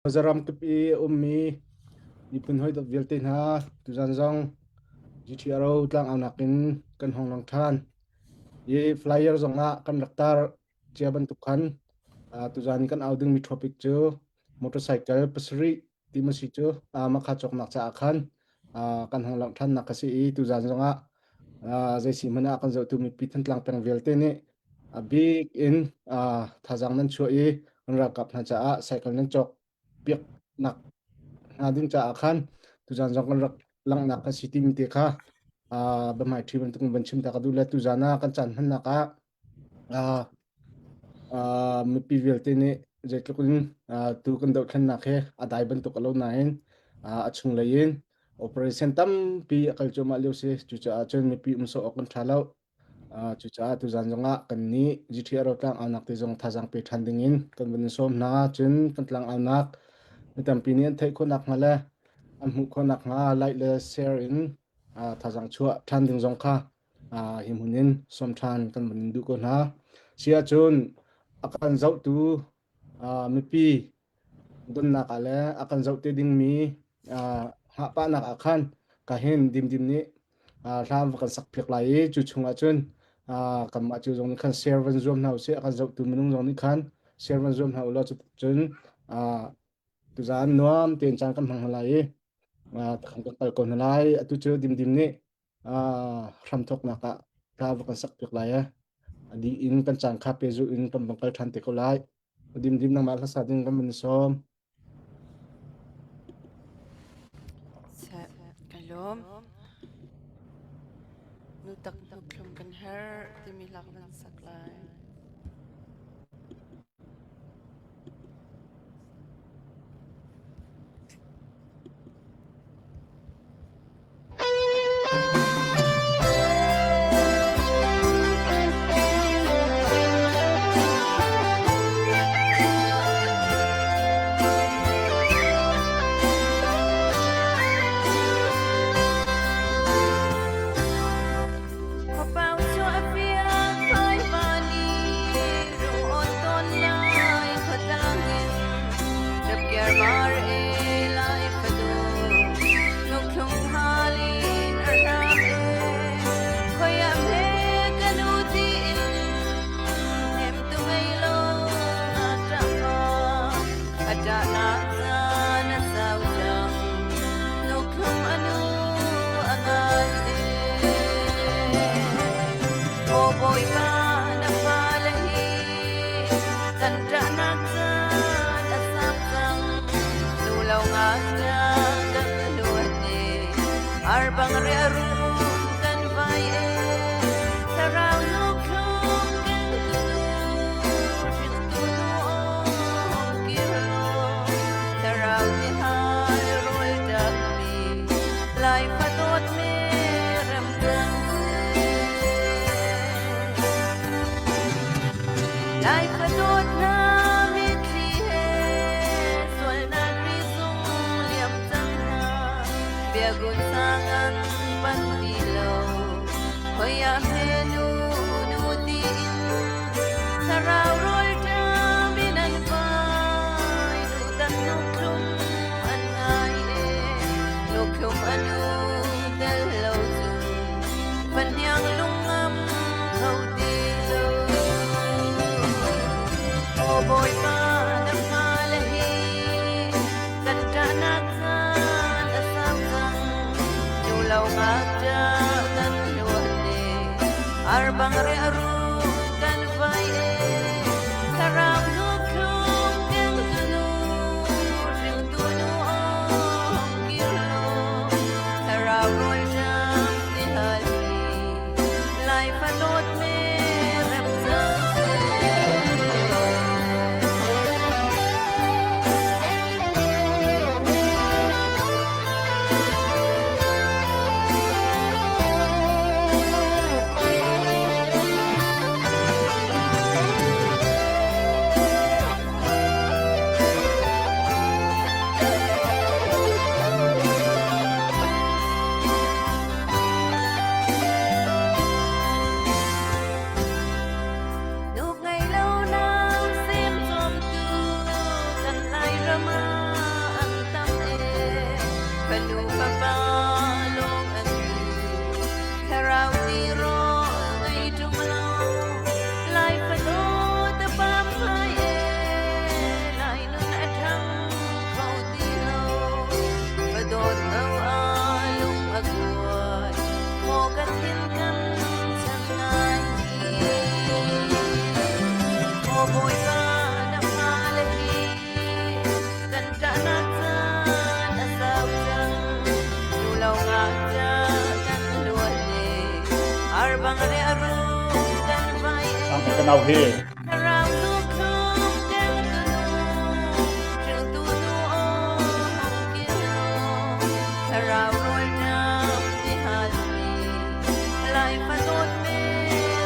Mizoram kip i a ummi miphun hawi vialte hna tuzan zong GTRO tlangaunak in kan hong lang ṭhan. Hi flyer zong ah kan rak tar cia bantuk khan tuzan kan au dingmi topic cu motorcycle pasarih ti ma si cu makha cawknak caah khan kan hong langh ṭhannak a si i tuzan zong ah zei si hmanh ah kan zohtu mipi Thantlang peng vialte nih a bik in thazaang nan chuah i kan ralkap hna caah cycle nan cawk piaknak hna ding caah khan tuzan zong kan rak langhnak kan si timi te kha biahmaiṭhi bantuk in van chim ta ka duh le tuzan ah kan caan hmannak ah mipi vialte nih zeitluk in tu kan dohthlennak he a dai bantuk a lo nain a chunglei in operation tampi a kal cuahmah lio si. Cucaah cun mipi um sawh awk kan ṭha lo. Cucaah tuzan zongah kannih GTA Rotlang aunak te zong thazaang pe ṭhan dingin kan vun in sawm hna. Cun kan tlang aunak mi tampi nih an theih khawh nakhnga le an hmuh khawh nakhnga like le share in thazaang chuah ṭhan ding zong kha hi hmun in sawm ṭhan kan vun in duh ko hna. Si ahcun a kan zohtu mipi donnak ah le a kan zoh te dingmi hngahpahnak ah khan ka hin Dimdim nih hla va kan sak piak lai i cu chungah cun kanmah cu zong nih khan share van zuam hna usih a kan zohtu minung zong nih khan share van zuam hna ulaw cun tuzaan nuam tein caan kan hmang hna lai i kan kal ko hna lai. Atu cu Dimdim nih hramthawknak ah hla va kan sak piak lai a dih in kan caan kha pehzulh in kan vang kal ṭhan te ko lai. Dimdim nangmah hlasa ding kan van sawm. Ka lawm. Nu tak hnuk thlum kan herh timi hla ka van sak lai. Khuapau cu a fiang khawiva ni rung-awn tawn lai khuatlang in Ṭapkiar mar e lai fanu hnukhlum hal in a hram e khoi ah hme ka nu tiin hnemtu ngei lo na ṭah hnga a ṭahnak caan a sau cang hnukhlum a nu a ngai e. Aw Bawipa na fale hi kan ṭahnak caan a sau cang nu lo ngakṭah kan luat e arbang riahrum kan vai e thlarau nukhlum kengtu nu hringtu nu aw kir law thlarau tihal rawl ṭammi lai fa dawt me rem cang Lai fa dawt na mitthli he sualnak ri zung liam cang hna biagun sang an pan ti lo hoi ah hme nu nu tiin thlarau rawl ṭam in an vai nu tak nukhlum an ngai e nukhlum anu tel lo cu Fahniang lungngam kho ti lo. Aw Bawipa na fale hi kan ṭahnak caan a sau cang. Nu lo ngakṭah kan luat e, arbang riahruh kan vai e. Thlarau hnukhlum kengtu nu, hringtu nu awng kir law, Thlarau rawl ṭam ti hal mi Lai fa dawt me rem cang seh. Kan ṭahnak caan a sau cang. Nu lo ngakṭah kan luat e. Arbang re a rum kan vai e. Ang ka nau he. Thlarau tu thlum keng tu nu. Hringtu nu aw hung kir law. Thlarau rawl ṭam ti hal mi. Lai fa dawt me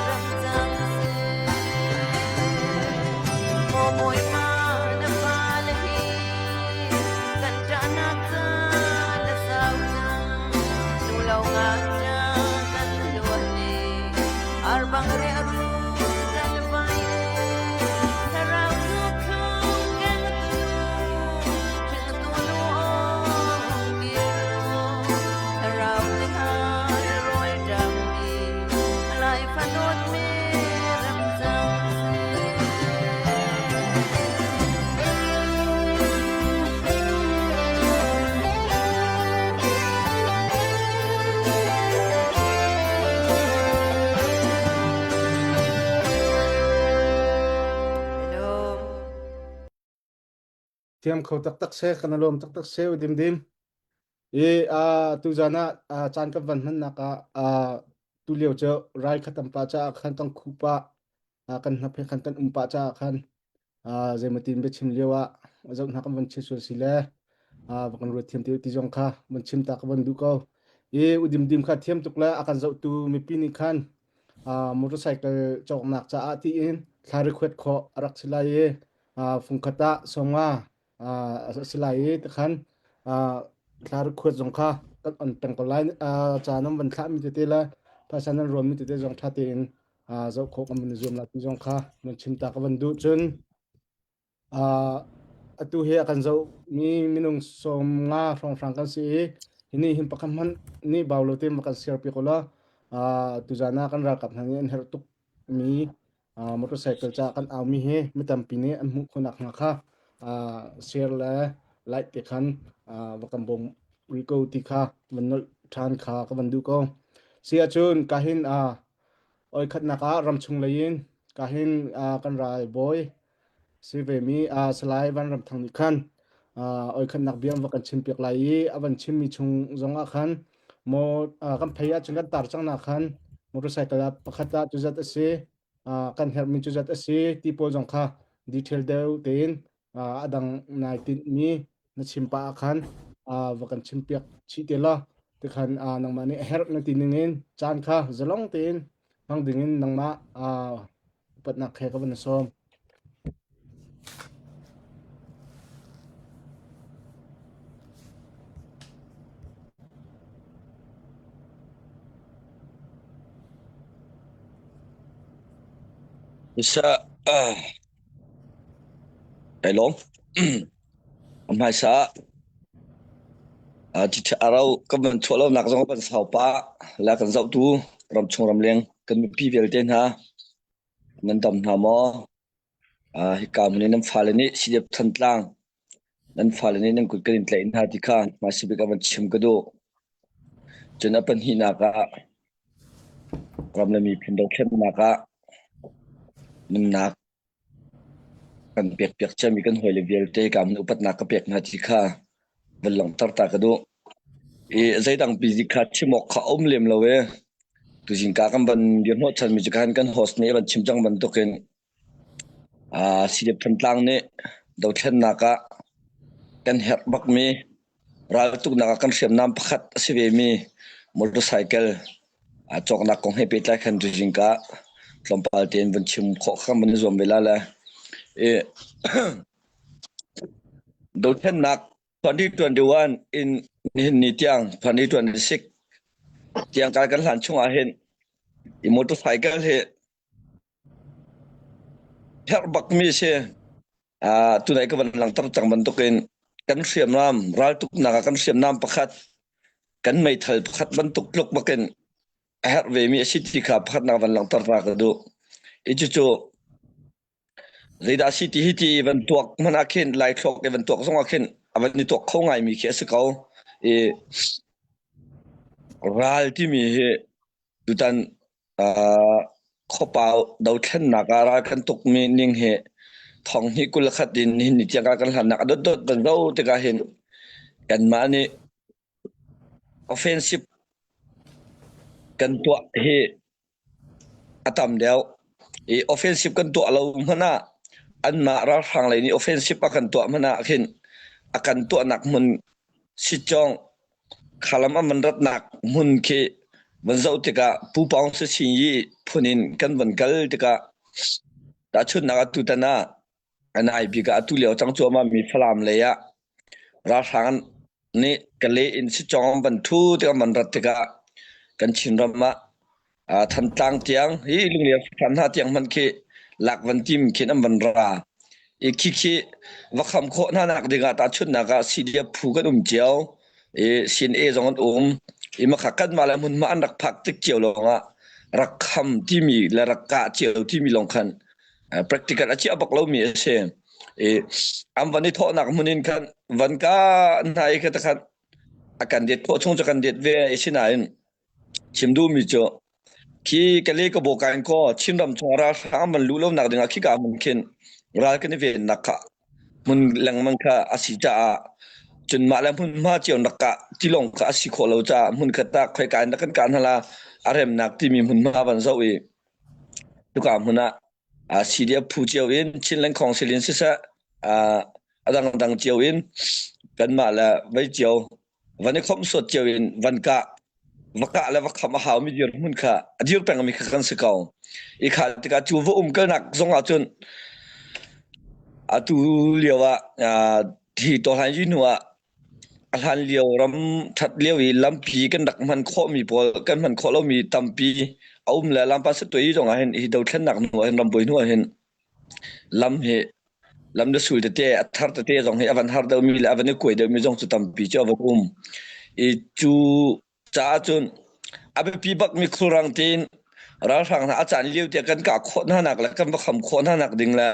ram cang seh. Maw Bawipa na fale hi kan ṭahnak caan a sau cang. Nu lo ngakṭah kan luat e. Arbang re a rum kan vai e. Thlarau thlum keng tu hringtu nu aw hung kir law. Thlarau tihal rawl ṭam mi Lai fa dawt me ram cang seh. Hello. Thiam kho taktak seh, kan i lawm taktak seh, u Dimdim. I tuzan ah caan kan van hmannak ah tulio cu rai kha tam pah caah khan kan khuh pah, kan hnap he khan kan um pah caah khan zeimatin biachim lio ah zoh hna kan van chia sual si le va kan ruat thiam ti ti zong kha van chim ta ka van duh ko. I udimdim kha thiam tuk le a kan zohtu mipi nih khan motorcycle cawknak caah tiin thla request khawh a rak si lai i fungkhat ah songa a si lai i tikhan thla request zong kha kan on peng ko lai. Ca nan van thlahmi tete le phaisa nan rawnmi tete zong ṭha tein zoh khawh kan van i zuam lai ti zong kha van chim ta ka van duh. Cun atu hi a kan zohmi minung 50 hrawnghrang kan si i hi nih hin pakhat hmanh nih bau lo tein va kan share piak ulaw tuzaan ah kan ralkap hna nih an herh tuk mi motorcycle ca kan aumi hi mi tampi nih an hmuh khawhnak hnga kha share le like te khan va kan bawm rih ko ti kha van nolh ṭhan kha ka van duh ko. Si ahcun ka hin oi khatnak ah ramchung lei in ka hin kan ral bawi si vemi Salai Van Ram Thang nih khan oi khatnak bia va kan chim piak lai i a van chimmi chung zong ah khan maw kan phei ahcun kan tar cang nak khan motorcycle ah pakhat ah cuzat a si kan herhmi cuzat a si ti pawl zong kha detail deuh tein a dang nai tinhmi na chim pah ah khan va kan chim piak chih te law tikhan nangmah nih a herh na ti ning in caan kha zalong tein hmang ding in nangmah upatnak he ka van sawm. Isa kai lawm. Hmaisa ah arau kan van chuah lonak zong kan sau pah la kan zohtu ramchung ramleng kan mipi vialte hna nan dam hna maw? Hika hmun i nan fale nih CDF Thantlang nan fale nih nan kut kan in tlaih hna ti kha hmaisa bik ah van chim ka duh. Cun a pahnihnak ah ram le miphun dothlennak ah nunnak kan pekpiak ciami kan hawile vialte ka min upatnak ka pek hna ti kha van langhter ta ka duh. I zeidang pi kha chim awk kha um lem lo e. Tuzing ka kan van bia hnawhchanmi cu khan kan host nih van chim cang bantukin CDF Thantlang nih dothlennak ah kan herh bakmi raltuknak ah kan hriamnam pakhat a si vemi motorcycle cawknak kong he pehtlai khan tuzing ka tlawmpal tein van chim khawh kha kan van i zuam ve la le. I dothlennak 2021 in nihin ni tiang 2026 tiang kai kan hlan chung ah hin i motorcycle hi herh bakmi si. Tunai ka van langhter cang bantukin kan hriamnam raltuknak ah kan hriamnam pakhat kan meithal pakhat bantuk tluk bakin a herh vemi a si ti kha pakhatnak van langhter ta ka duh. I cucu Zeidah a si ti hi ti van tuak hmanh ah khin Laithluak i van tuak zong ah khin a van i tuak kho ngaimi khi a si ko. I ral timi hi tutan uh, khuapau dothlennak ah ral kan tukmi ning hi. Thong hnih 21 in nihin ni tiang kan hlannak a dotdot kan zoh tikah hin kanmah nih offensive kan tuah hi a tam deuh. I offensive kan tuah lo hmanh ah anmah ralhrang lei nih offensive a kan tuah hmanh ah khin a kan tuahnak hmun sitcawng khalam an van ratnak hmun khi van zoh tikah Pu Paung Sachin yi phun in kan van kal tikah tahchunhnak ah tutan ah a nai bik ah atu lio cang cuahmah mi Falam lei ah ralhrang nih Kale in Sitcawng an van ṭhu tikah an van rat tikah kan Chinram ah Thantlang tiang hi Lungler Falam hna tiang hmanh khi lak van tim khin an van ra. I khikhi va kham khawh hna nak ding ah tahchunhnak ah CDF phu kan um cio i CNA zong an um i makha kanmah le hmunhma an rak phak tik cio lawng ah rak kham timi le rak kah cio timi lawng khan practical a chiah bak lomi a si. I an van i thawhnak hmun in khan van ka hna i kha khan a kan det khawh chung cu kan det ve i sinain chim duhmi cu khi kale ka bo kain ko Chinram chung ralhrang van luh lonak dingah khika hmun khin ral kan i vennak kha hmun lengmang kha a si caah cun mah le hmunhma cio rak kah tilong kha a si khawh lo caah hmun khat ah khoika in dah kan kah hna la a remnak timi hmunhma van zoh i cuka hmun ah CDF phu cio in Chinland Council in siseh a dangdang cio in kanmah le vei cio van i khawmhsuat cio in van kah va kah le va kham a haumi dirhmun kha a dir pengmi kha kan si ko. I kha tikah cu va um kalnak zong ah cun atu lio ah hi tohlan yi hnu ah A hlan lio ram ṭhat lio i lampi kan rak hman khawhmi pawl kan hman khawh lomi tampi a um le lampa sattuai zong ah hin hi dothlennak hnu ah hin rambuai hnu ah hin lam hi lam le sul tete a thar tete zong hi a van har deuhmi le a van i kuai deuhmi zong cu tampi cu a van um. I cu caah cun a biapi bakmi khulrang tein ralhrang hna a caan lio tiah kan kah khawh hna nak le kan va kham khawh hna nak ding le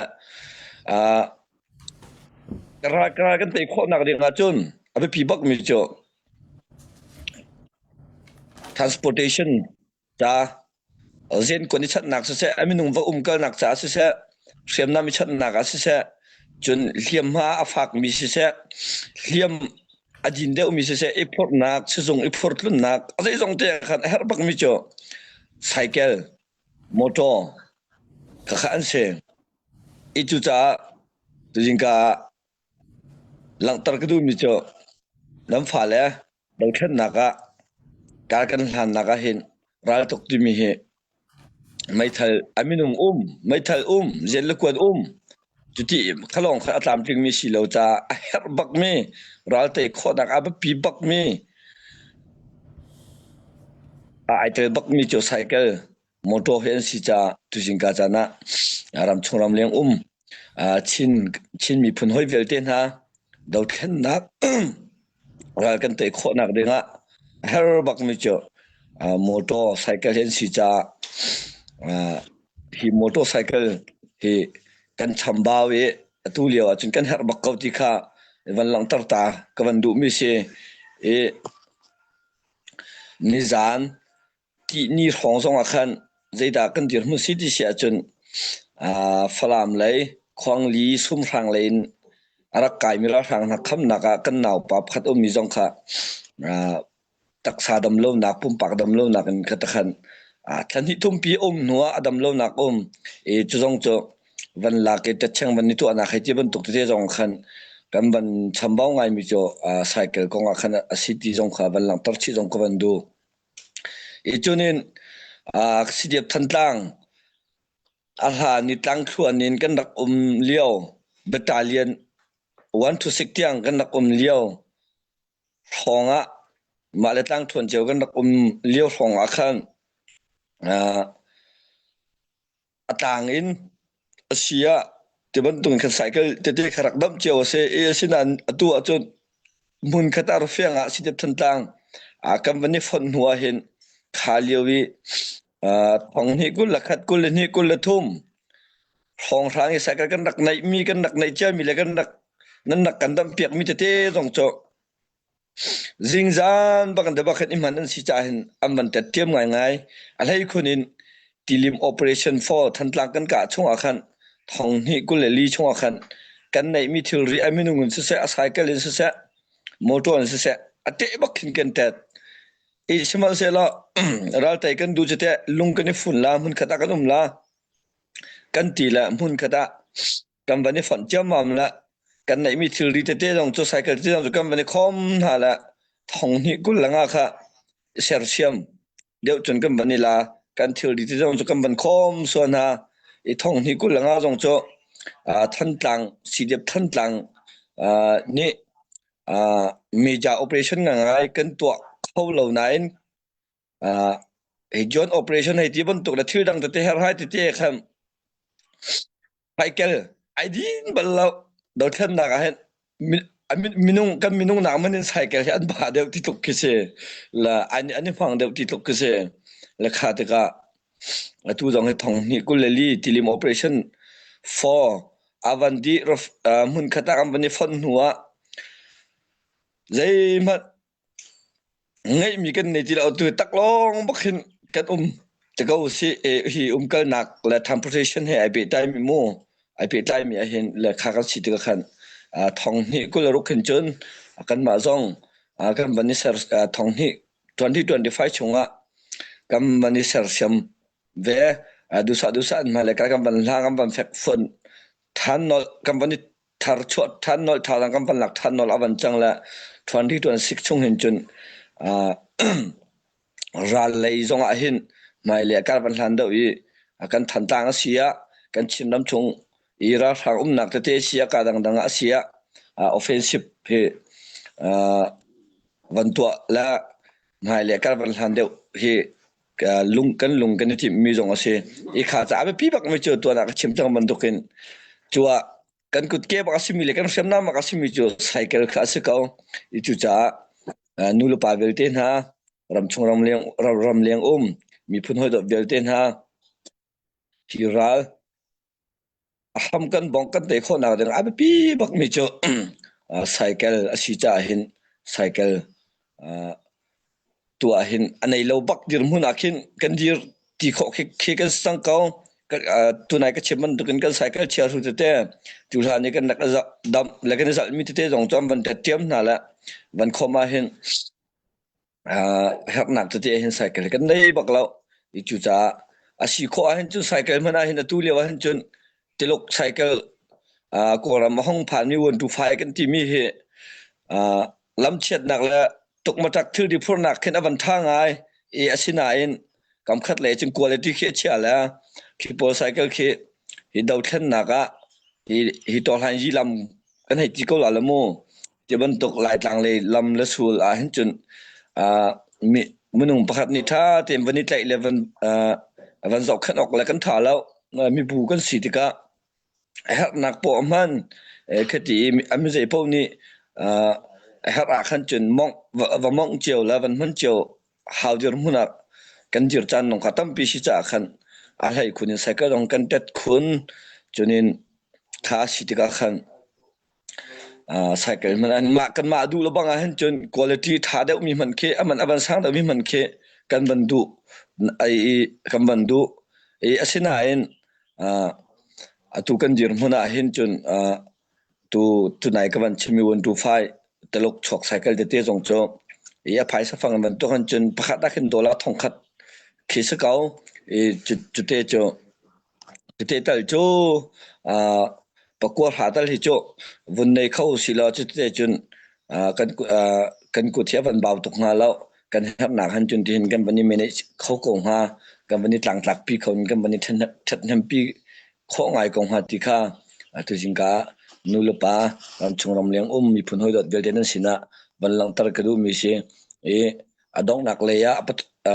uh, ral kan tei khawh nak ding ahcun a biapi bakmi cu transportation ca Riankuan i chanhnak siseh, a minung va umkalnak caah siseh, hriamnam i chanhnak ah siseh, cun hliamhma a fakmi siseh, hliam a din deuhmi siseh, i phorhnak, sizung i phortlunnak, a zeizong te ah khan a herh bakmi cu cycle, motor khakha an si. I cucaah tuzingka ah langhter ka duhmi cu nan fale Dothlennak ah kar kan hlannak ah hin raltuk timi hi meithal a minung um, meithal um, zen le kuan um, cuti khalawng kha a tlamtlingmi si lo caah a herh bakmi raltei khawhnak a biapi bakmi a ai tel bakmi cu cycle motor hi an si caah tuzingka caan ah ramchung ramleng um Chin Chin miphun hoi vialte hna dothlennak ral kan tei khawhnak dingah a her bakmi cu motor cycle hi an si caah hi motor cycle hi kan chambau i atu lio ahcun kan herh bak ko ti kha van langhter ta ka van duhmi si i nizan Tihni hrawng zongah khan zeidah kan dirhmun si ti si ahcun Falam lei Khuangli Sumhrang lei in a rak kaimi ralhrang hna khamnak ah kan naupa pakhat ummi zong kha taksa damlonak pumpak damlonak in kha takhan thla hnih thumpi um hnu ah a damlonak um i cu zong cu van lak i tetcheng van i tuahnak hei ti bantuk tete zong khan kan van chambau ngaimi cu cycle kong ah khan a si ti zong kha van langhter chih zong ka van duh. I cunin CDF Thantlang a hlan i tlangthluan in kan rak um lio battalion 1 to 6 tiang kan rak um lio hrawng ah mah le tlangthluan cio kan rak um lio hrawng ah khan a tlang in a si ah ti bantuk in khan cycle tete kha rak damh cio a si i asinain atu ahcun hmun khat ah fiang ah Sidep Thantlang kan van i fonh hnu ah hin kha lio i thong hnih 21 22 23 hrawnghrang i cycle kan rak neihmi kan rak neih ciami le kan rak nan rak kan damh piakmi tete zong cu Zingzan bak in bak khin i hman an si caah hin an van tet ṭiam ngaingai. A hleikhun in tilim operation for Thantlang kan kah chungah khan. Thong hnih 24 chungah khan kan neihmi thilri a minung in siseh, a cycle in siseh, motor in siseh, a teh bak khin kan tet. I sihmanhsehlaw raltei kan duh cu teh lung kan i fun la, hmunkhat ah kan um la, kan ti le hmunkhat ah kan van i fonh ciammam le kan neihmi thilri tete zong cu cycle tete zong cu kan van i khawm hna le thong hnih 25 kha sersiam deuh cun kan van i la kan thilri te zong cu kan van khawm sual hna i thong hnih 25 zong cu Thantlang CDF Thantlang nih meja operation ngai kan tuah kho lo nain hi joint operation hei ti bantuk le thil dang tete herhai tete khan Hmaikel ai din bal lo. Dothlennak ah hin minung kan minung nak man in cycle hi an ba deuh ti tluk khi si. La an an i hmang deuh ti tluk khi si. Le kha tikah atu zong hi thong hnih 24 tilim operation 4 avan di hmun khat ah an van i fonh hnu ah zeihmanh Ngeihmi kan nei ti lo tu taklawng bak hin kan um te ko si hi umkalnak le transportation he ai pehtlaimi mu ai pehtlaimi ahhin le kha kan si tikah khan thong hnih 26 khin cun kanmah zong kan van i ser thong hnih 2025 chungah kan van i sersiam ve dusa dusa an hmailei kan van hla kan van fek fun than nolh kan van i thar chuah than nolh thazaang kan van lak than nolh a van cang le 2026 chung hin cun ral lei zong ah hin hmailei kar van hlan deuh i kan Thantlang a si ah kan Chinram chung i ralhrang umnak tete a si ah ka dangdang ah a si ah offensive hi van tuah le hmailei kar van hlan deuh hi lung kan lung kan i timhmi zong a si i kha ca a biapi bak mi cu tuan ah ka chim cang bantukin cu ah kan kutke bak a simi le kan hriamnam bak a simi cu cycle kha a si ko i cucaah nu le pa vialte hna ramchung ramleng ramleng um miphun hawi dawt vialte hna hi ral A hram kan bongh kan tei khawhnak ding a biapi bakmi cu cycle a si caah hin cycle tuah hin a nei lo bak dirhmun ah khin kan dir ti khawh khi, khi kan si cang ko. Tunai ka chim bantukin kan cycle chia hru tete tu hlan i kan rak damh le kan i zalhmi tete zong cu an van tet ṭiam hna le van khawm ah hin herhnak tete hin cycle kan nei bak lo. I cucaah a si khawh ahhin cun cycle hmanh ahhin atu lio ahhin cun Tiluk cycle Kawlram a hung phanmi 125 kan timi hi lamchiatnak le tukmatak thilri phurnak khin a van ṭha ngai i asinain kamkhat lei cun quality khi a chia le khi pawl cycle khi hi dothlennak ah hi hi tawhlanyi lam kan hei ti ko la le mu ti bantuk Laitlang lei lam le sul ah hin cun mi minung pakhat nih ṭha tein van i tlaih le van van zohkhenh awk le kan ṭha lo mibu kan si tikah a herhnak poah hman khati i a mizei paoh nih a herh ah khan cun mongh va mongh cio le van hman cio hau dirhmun ah kan dir caan nong kha tampi si caah khan a hlei khun in cycle zong kan tet khun cunin kha si tikah khan cycle hmanh an mah kanmah duh lo bang ah hin cun quality ṭha deuhmi hmanh khi a man a van sang deuhmi hmanh khi kan van duh ai i kan van duh i asinain atu kan dirhmun ah hin cun tu tunai ka van chimmi 125 Taluk chuak cycle tete zong cu i a phaisa fang bantuk han cun pakhat ah khin dollar 1000 khi si ko i cute cu cute tal cu pakua hra tal hi cu vun nei kho si law cute cun kan kan kut hi a van bau tuk hnga lo kan hernak han cun tihin kan van i manage kho ko hnga kan van i tlangtlak pi kho in kan van i ṭhathnempi khawh ngai ko hnga ti kha atu zingka nu le pa ramchung ramleng um miphun hawi dawt vialte nan sinah van langhter ka duhmi si i a donghnak lei ah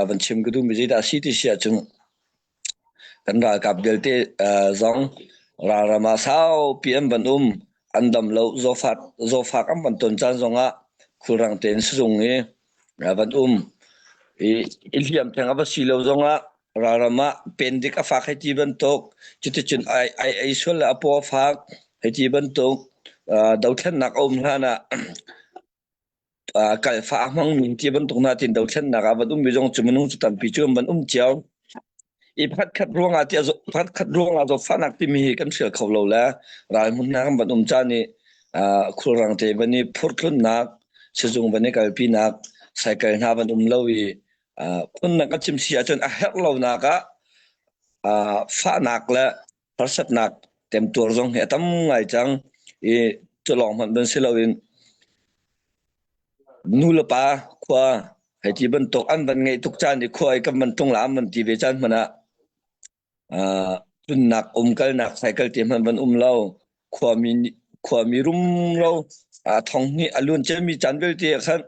van chim ka duhmi zeidah a si ti si ahcun kan ralkap vialte zong ralram ah saupi an van um an dam lo zawfak zawfak an van ton caan zongah khulrang tein sizung i van um i i hliam theng a va si lo zongah ralram ah pendik a fak hei ti bantuk cuticun ai ai ei sual le a paw a fak hei ti bantuk dothlennak a um hlan ah kalfa a hmangmi ti bantuk hna tin dothlennak ah van ummi zong cu minung cu tampi cu an van um cio. I pakhat khat ruangah tiah pakhat khat ruangah zawtfahnak timi hi kan hrial kho lo le ral hmun hna kan van um caan i khulrang te van i phurthlunnak sizung van i kalpinak cycle hna van um lo i phunnak ka chim si ahcun a herh lonak ah fahnak le harsatnak temtuar zong hi a tam ngai cang i cu lawng hmanh ban si loin nu le pa khua hei ti bantuk an van ngeih tuk caan i khua i kan van tlung la an van ti ve caan hmanh ah tlunnak umkalnak cycle te hmanh van um lo khuami khuami rumro thong hnih a luan ciami caan vialte ah khan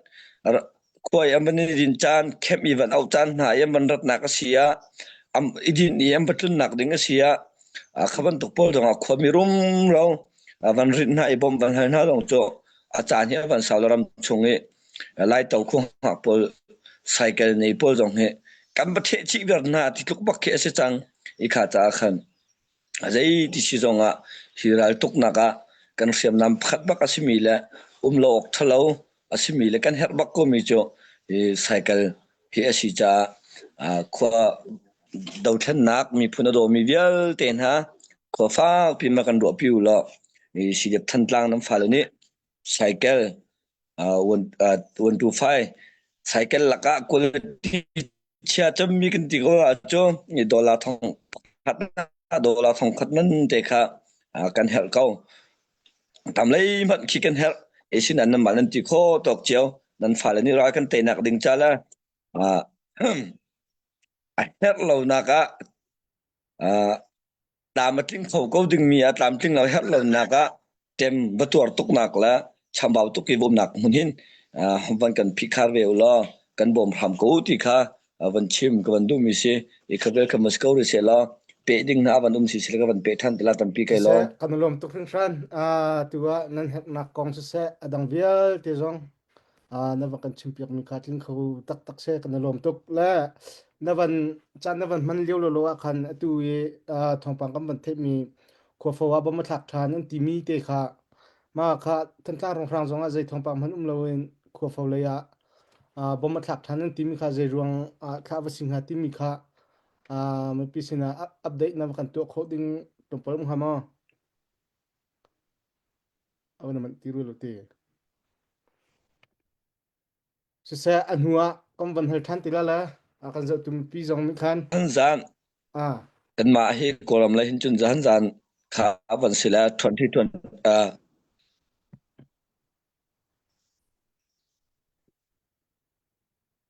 khua i an van i din caan camp i van auh caan hna i an van ratnak a si ah i din i an va tlunnak ding a si ah kha bantuk pawl zong ah khuami rumro van rinh hna i bawmh van hal hna zong cu a caan hi a van sau ram chung i Laito khuahngak pawl cycle nei pawl zong hi kan va theh chih viar hna ti tluk bak khi a si cang i kha caah khan zei ti si zong ah hi raltuknak ah kan hriamnam pakhat bak a simi le um lo awk ṭhalo a simi le kan herh bak komi cu hi cycle hi a si caah khua dothlennak miphun a dawmi vialte hna khua fakpi ma kan ruahpi u law hi CDF Thantlang nan fale nih cycle 125 cycle lakah quality chia cemmi kan ti ko ahcun dollar thong khat dollar thong khat man te kha kan herh ko. Tam lei hmanh khi kan herh. E sin an nan nan ti kho tawk cio. Nan fale nih ral kan teinak ding ca le a herh lonak ah tlam a tling kho ko dingmi ah tlamtling lo herh lonak ah ṭem va tuar tuknak le chambau tuk i bawmnak hmun hin van kan phihkhar ve u law kan bawm hram ko ti kha van chim ka van duhmi si i khavel kha mas ko ri se law peh ding hna van um si sila ka van peh ṭhan tila tampi kai law Kan lawm tuk hringhran tu ah nan herhnak kong siseh a dang vialte zong na va kan chimpiakmi kha tling kho taktak seh kan i lawm tuk le na van caan na van hman lio lolo ah khan atu i thawngpang kan van theihmi khuafo ah bom a thlak ṭhan an timi te kha ma kha Thantlang ronghrang zong ah zei thawngpang hmanh um loin khuafo lei ah bom a thlak ṭhan an timi kha zei ruang ah thlah va si hnga timi kha mipi sinah update na va kan tuah khawh ding tlawmpal um hnga maw? A van manh ti rua lo ti. Siseh a hnu ah kan van hal ṭhan ti la le a kan zohtu mipi zong nih khan zan ah kanmah hi Kawlram lei hin cun zan zan kha van si le 20 uh,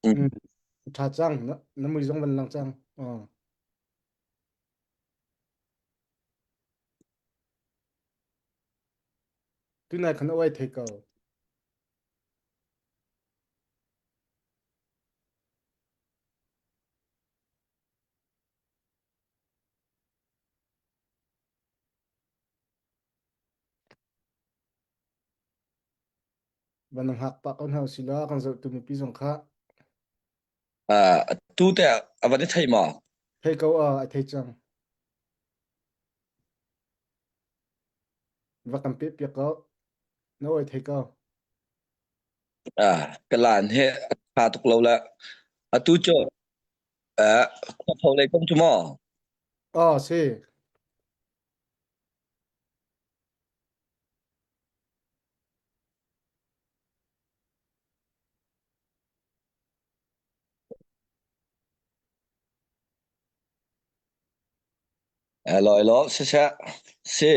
mm, ṭha cang na, na mui zong van lang cang. Uh. Tunai khan a uai thei ko. Van hngak pah ko hna usih law kan zohtu mipi zong kha Uh, tu te a van i thei maw? Thei ko a a thei cang. Va kan peh piak ko. Na oi thei ko. Ah, ka lan he a tha tuk lo la. Atu cu uh, khuapho lei kom cu maw? Oh, si. Loi law siseh si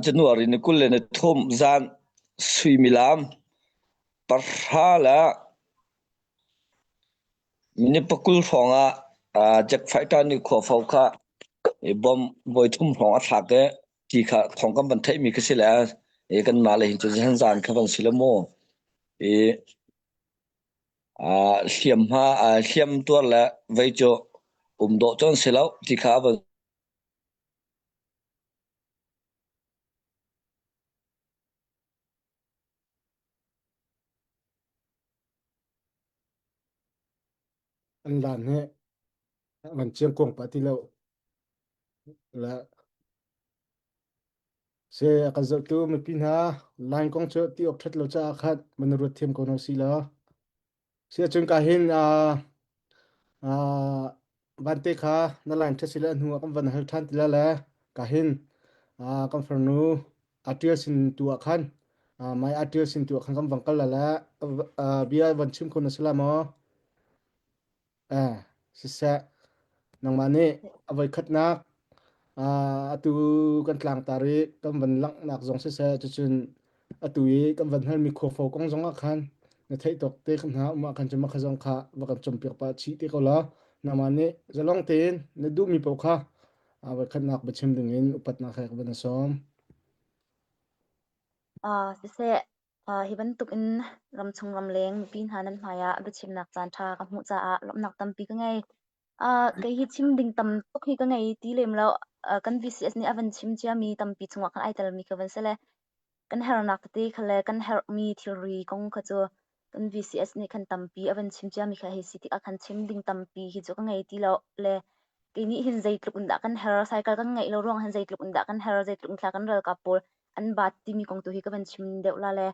January ni 23 zan suimilam pahra le minute pakul hrawng ah Jack Fighter nih khuafo kha bomb voithum hrawng a thlak i ti kha thawng kan van theihmi khi si le kanmah le hin cu zan kha van si le mu i Hliamhma hliam tuar le vei cu um dawh cu an si lo ti kha a van An lan hi van chiang kuang pah ti lo. Le se a kan zohtu mipi hna line kong cu ti awk ṭhat lo caah khan man ruat thiam ko hna si law. Si ahcun ka hin uh, uh, Vante kha na line ṭha sile a hnu ah kan van hal ṭhan ti la le ka hin kan farnu atial sin tu ah khan mai atial sin tu ah khan kan van kal la le bia van chim kho na si la maw? Eh, siseh, nangmah nih a voikhatnak atu kan tlangtar i kan van langhnak zong siseh, cucun atu i kan van halmi khuafo kong zong ah khan na theih tawk te kha hna um ah khan cun mah kha zong kha va kan cawmpiak pah chih te ko law nangmah nih zalong tein na duhmi paoh kha a voikhatnak biachim dingin upatnak he ka van sawm. Siseh, hi bantukin ramchung ramleng mipi hna nan hmaiah biachimnak caanṭha ka hmuh caah lawmhnak tampi ka ngei. Kei hi chim ding tam tuk hi ka ngei ti lem lo. Kan VCS nih a van chim ciami tampi chungah khan ai telmi ka van si le kan hernak tete kha le kan herhmi thilri kong kha cu kan VCS nih khan tampi a van chim ciami kha hei si tikah khan chim ding tampi hi cu ka ngei ti lo le kei nih hin zeitluk in dah kan her cycle kan ngeih lo ruang hin zeitluk in dah kan her zeitluk in thla kan ralkap pawl an baat timi kong tu hi ka van chim deuh la le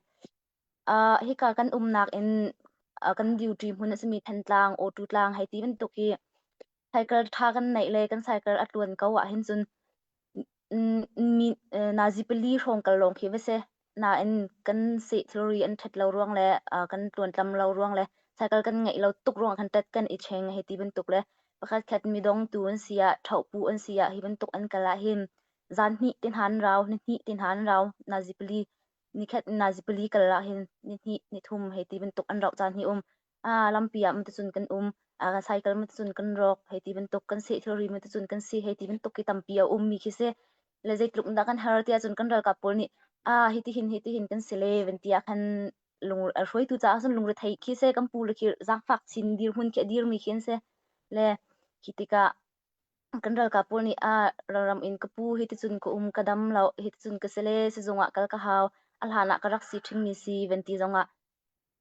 uh, hika kan umnak in uh, kan duty hmun a simi Thantlang, Awtu tlang hei ti bantuk hi cycle tha kan neih le kan cycle a tluan ko ah hin cun mi nazi pali hrawng kal lawng khi va si nain kan seh thilri an ṭhat lo ruang le kan tluantlam lo ruang le cycle kan ngeih lo tuk ruang khan tet kan i cheng hei ti bantuk le pakhat khat midong tu an si ah ṭhohpu an si ah hi bantuk an kal ah hin zan hnih te hna an rau ni hnih te hna an rau nazi pali nikhat nazi pali kal ah hin ni hnih ni thum hei ti bantuk an rauh caan hi um a lampi ah cun kan um a cycle cun kan rawk hei ti bantuk kan seh thilri cun kan si hei ti bantuk ki tampi a um mi khi si le zeitluk dah kan har tiah cun kan ralkap pawl nih a hiti hin hiti hin kan si le van ti ah khan lung hruaitu caah cun lungrethei khi se kan pu le khi zaangfak chin dirhmun khi a dirmi khi an si le khi tikah Kan ralkap pawl nih ah ralram in ka pu hiticun ka um ka dam lo hiticun ka si le sizung ah kal ka hau a hlan ah ka rak si ṭhingmi si van ti zongah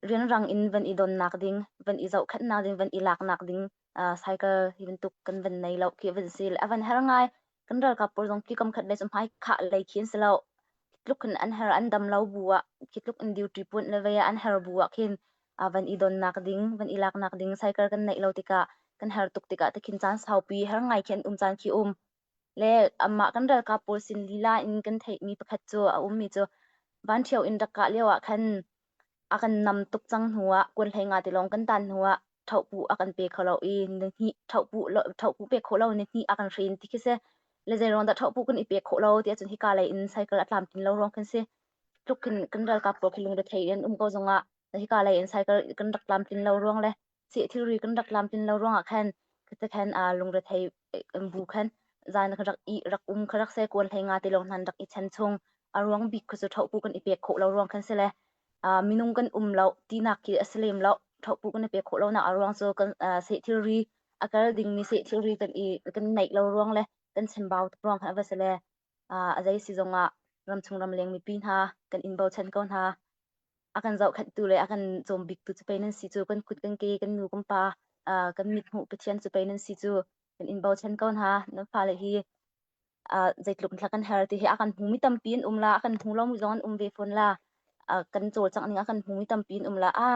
rianrang in van i donnak ding van i zohkhenhnak ding van i laknak ding uh, cycle hi bantuk kan van nei lo khi van si a van her ngai kan ralkap pawl zong khi kam khat le cu hmai khah lei khi an si lo tluk in an her an dam lo bu ah khi tluk in duty puan le vei ah an her bu ah khin van i donnak ding van i laknak ding cycle kan neih lo tikah kan her tuk tikah tikhin caan saupi her ngai khi an um caan khi um le amah kan ralkap pawl sin lila in kan theihmi pakhat cu a ummi cu van ṭhio in rak kah lio ah khan a kan nam tuk cang hnu ah kuan hlei nga ti lawng kan tan hnu ah ṭhohpu a kan pe kho lo i ni hnih ṭhohpu ṭhohpu pek khawh lo ni hnih a kan hrin ti khi si le zei ruang dah ṭhohpu kan i pek khawh lo ti ahcun hika lei in cycle a tlamtlin lo ruang khin si tluk khin kan ralkap pawl khi lungrethei in um ko zongah hika lei in cycle kan rak tlamtlin lo ruang le seh thilri kan rak tlamtlin lo ruangah khan khata khan a lungrethei bu khan zan kan rak i rak um kha rak se kuan hlei nga te lawng hnan rak i chan chung a ruang bik kha cu ṭhohpu kan i pek khawh lo ruang khan si le minung kan um lo tinak khi a si lem lo ṭhohpu kan i pek khawh lo nak a ruang cu kan seh thilri a kal dingmi seh thilri kan i kan neih lo ruang le kan chembau ruang khan a va si le a zei si zongah ramchung ramleng mipi hna kan in bochan ko hna a kan zohkhenhtu le a kan cawm biktu cu pei nan si cu kan kut kan ke kan nu kan pa kan mit hmuh Pathian cu pei nan si cu kan in bochan ko hna nan fale hi zeitluk thla kan her ti hi a kan hmumi tampi an um la a kan hmu lomi zong an um ve fawn la kan cawlcangh ning a kan hmumi tampi an um la a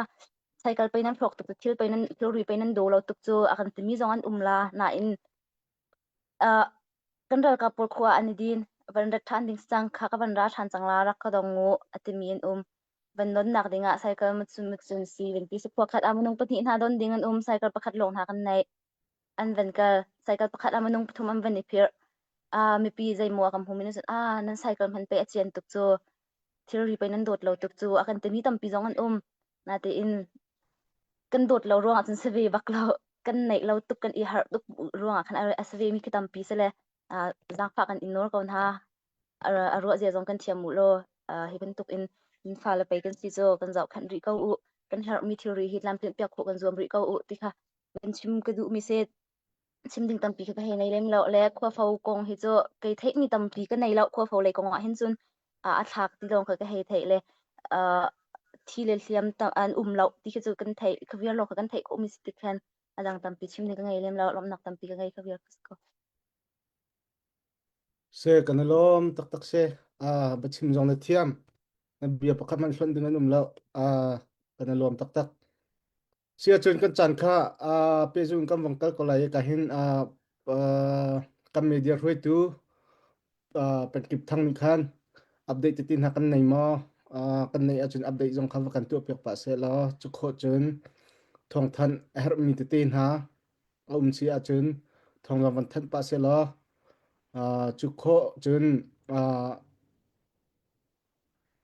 cycle pei nan hrawk tuk thil pei nan thilri pei nan do lo tuk cu a kan timi zong an um la nain kan ralkap pawl khua an i din van rat ṭhan ding cang kha ka van ra ṭhan cang la rak ka dong u a timi an um van donnak dingah cycle macun macun si van ti si khua khat ah minung pahnih hna don ding an um cycle pakhat lawng hna kan nei an van kal cycle pakhat ah minung pathum an van i phirh ah mipi zeimaw a kan hmu mi cun ah nan cycle hman pe a cian tuk cu thilri pei nan dawt lo tuk cu a kan timi tampi zong an um natein kan dawt lo ruangah cun si ve bak lo kan neih lo tuk kan i harh tuk ruangah khan a si ve mi khi tampi si le zaangfah kan in nawl ko hna a ruah zia zong kan thiam mu law hi bantuk in in fale pei kan si cu kan zohkhenh rih ko u kan herhmi thilri hi tlamtlinh piak khawh kan zuam rih ko u ti kha kan chim ka duhmi si chim ding tampi kha ka hei nei lem lo le khuafo kong hi cu kei theihmi tampi ka nei lo khuafo lei kong ah hin cun a thlak ti lawng kha ka hei theih le thi le hliam an um lo ti khi cu kan theih kha vial lawng kha kan theih khawhmi si ti khan a dang tampi chim ding ka ngei lem lo lawmhnak tampi ka ngei kha vial ka si ko. Se kan i lawm taktak se. Ah, biachim zong na thiam. Na bia pakhat hmanh hlonh ding an um lo. Ah, kan i lawm taktak. Si ahcun kan caan kha uh, pehzulh in kan vong kal ko lai i ka hin uh, uh, kan media hruaitu uh, Pengkip Thang nih khan update tete hna kan nei maw? Uh, kan neih ahcun update zong kha va kan tuah piak pah seh law cu khawh cun thawngthanh a herhmi tete hna a um si ahcun thawng zong van thanh pah seh law uh, cu khawh cun uh,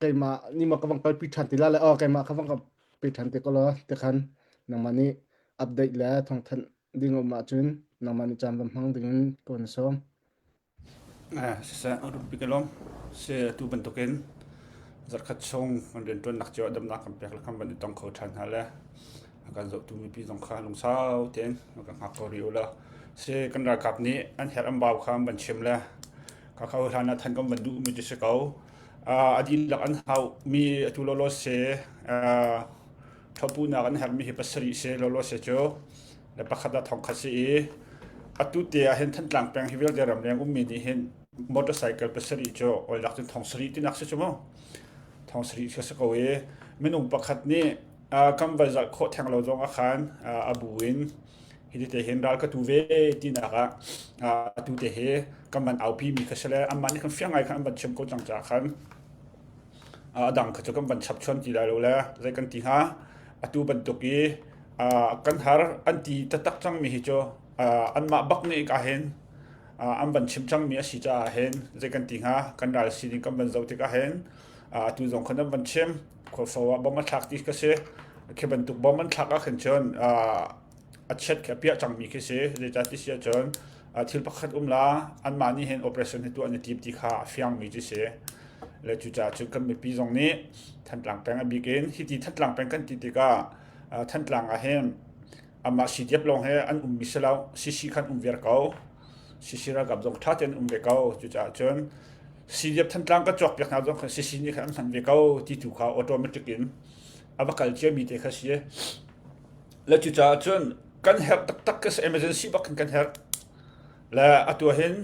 keimah nih maw ka vang kalpi ṭhan ti la le aw keimah ka vang kalpi ṭhan te ko law ti khan nangmah nih update le thawngthanh ding um ahcun nangmah nih caan va hmang dingin ka van sawm. Siseh, rumpi ka lawm. Si atu bantukin zarkhat chung kan rianṭuannak cio ah damnak kan pek le kan van i tong kho ṭhan hna le a kan zohtu mipi zong kha lungsau tein kan hngak ko rih u law. Si kan ralkap nih an herh an bau kha an van chim le ka kho hlan ah than kan van duhmi cu si ko. A dihlak an hauhmi atu lawlaw si thloppunak an herhmi hi pasarih si lawlaw si cu le pakhat ah thongkhat si i atu te ah hin Thantlang peng hi vialte ramleng ummi nih hin motorcycle pasarih cu oi lak cun thong sarih tinak si cu mu thong sarih khi si ko i minung pakhat nih kan vai zalh khawh theng lo zong ah khan a bu in hi te hin ral ka tu ve tinak ah atu te hi kan van aupi mi kha si le anmah nih khan fiang ngai khan an van chim ko cang caah khan a dang kha cu kan van chap chuan ti lai lo le zei kan ti hnga atu bantuk i kan har an ti taktak cangmi hi cu anmah bak nih ka hin an van chim cangmi a si caah hin zei kan ti hnga kan ral sining kan van zoh tikah hin atu zong khan an van chim khuafo ah bom a thlak ti ka si khi bantuk bom an thlak ah khin cun a chiat khi a piah cangmi khi si zeicah ti si ahcun thil pakhat um la anmah nih hin operation hi tuah an i tim ti kha a fiangmi cu si le cucaah cun kan mipi zong nih Thantlang peng a bik in hiti Thantlang peng kan ti tikah Thantlang ah hin amah CDF lawng he an ummi si lo CC khan um viar ko CC ralkap zong ṭha tein um ve ko cucaah cun CDF Thantlang ka cawk piak hna zong khan CC nih khan an hman ve ko ti tu kha automatic in a va kal ciami te kha si Le cucaah cun kan herh taktak ka si emergency bak in kan herh. Le atu hin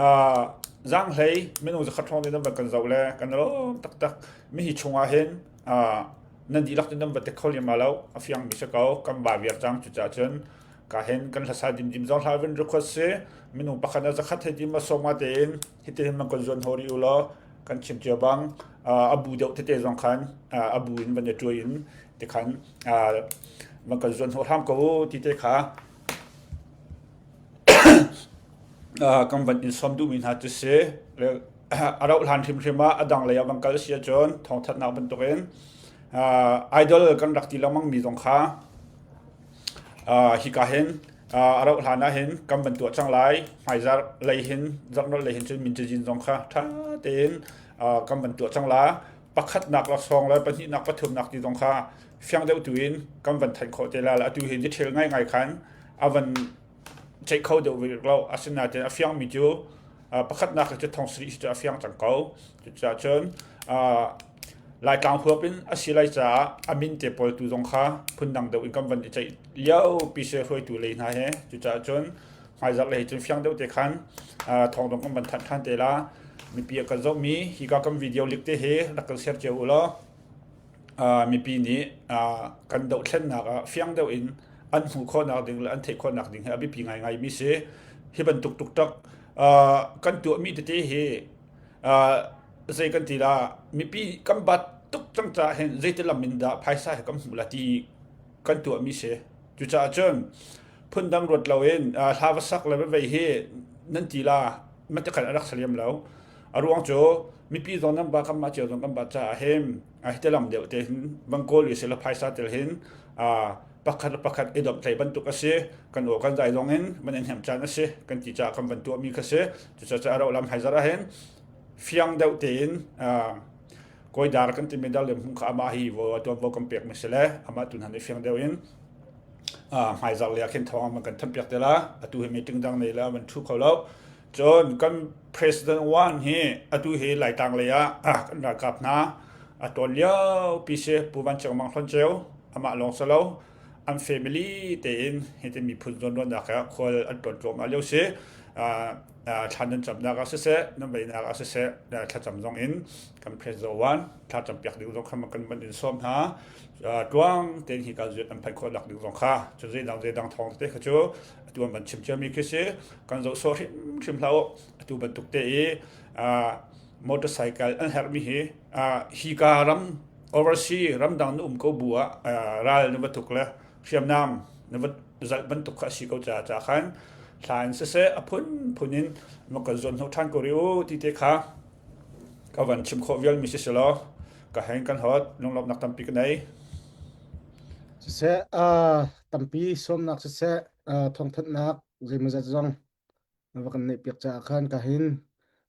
uh, zaanghlei minung zakhat hrawng nan van kan zoh le kan lawm taktak. Mi hi chungah hin uh, nan dihlak cu nan va te kho lem lo a fiang mi si ko kan ba viar cang cucaah cun ka hin kan hlasa dimdim zong hla vin request si minung pakhat na zakhat he dim asoma tein hiti hin man kan zuan hori u law kan chim cio bang a bu deuh tete zong khan a bu in van i tuai in tikhan van kan zuan hnawh hram ko u ti te kha kan van in sawm duhmi hna cu si a rauh hlan hrimhrim ah a dang lei ah van kal si ahcun thawngthatnak bantukin idol kan rak ti lengmang mi zong kha hika hin a rauh hlan ah hin kan van tuah cang lai hmaizarh lei hin zarhnolh lei hin cun min cazin zong kha ṭha tein kan van tuah cang la pakhatnak laksawng le pahnihnak pathumnak ti zong kha fiang deuh tu in kan van thanh khawh te la atu hi detail ngaingai khan a van ceih kho deuh rih lo asinain a fiangmi cu pakhatnak cu thong sarih cu a fiang cang ko cucaah cun Laitlang huap in a si lai caah a min te pawl tu zong kha phundang deuh in kan van i ceih lio pi se hruaitu lei hna he cucaah cun hmaizarh lei cun fiang deuh te khan thawng dong kan van thanh ṭhan te la mipi a kan zohmi hika kan video lik te hi rak kan share cio u law mipi nih kan dohthlennak ah fiang deuh in an hmuh khawhnak ding le an theih khawhnak ding hi a biapi ngaingai mi si hi bantuk tuktak kan tuahmi tete hi zei kan ti la mipi kan bat tuk cang caah hin zeiti lam in dah phaisa hi kan hmuh la ti kan tuahmi si cucaah cun phundang ruat loin hla va sak le va vei hi nan ti la matikhan a rak saliam lo a ruang cu mipi zong nan ba kanmah cio zong kan ba caah hin hi te lam deuh te hin van kawl i sila phaisa tel hin pakhat le pakhat i domh tlei bantuk a si kan aw kan zai zong in van in hnem caan a si kan ti caah kan van tuahmi kha si cucaah ro lam haizar ah hin fiang deuh tein kawidar kan timi dal lem hung kha amah hi vo tuan vo kan pek mi si le amah tun han i fiang deuh in hmaizarh lei ah khin thawng an kan thanpiak te la atu hi meeting dang nei la van thu kho lo cun kan president one hi atu hi laitlang lei ah kan ralkap hna a tawn lio pi si pu van ceu mang hlon ceu amah lawng si lo an family tein hi te miphun zawn ruannak ah khual an tuan tluahmah lio si. Thla nan camnak ah siseh, nan veinak ah siseh, thlacam zong in kan press zowan thlacam piak ding zong kha kan van in sawm hna. Tluang tein hi ka zuat an phanh khawh nak ding zong kha cu zeidang zeidang thawng tete kha cu atu an van chim ciami khi si kan zoh sawh hrimhrim hlah u. Atu bantuk te i motorcycle an herhmi hi hi ka ram overseas ramdang na um ko bu ah ral na va tuk le hriamnam na va zalh bantuk kha a si ko caah ca khan hla in siseh a phunphun in ma kan zuan hnawh ṭhan ko rih u ti te kha ka van chim khawh vialmi si si law ka heng kan hot lunglawmhnak tampi ka nei. Siseh tampi sawmnak siseh thawngthanhnak zeimawzat zong na va kan neih piak caah khan ka hin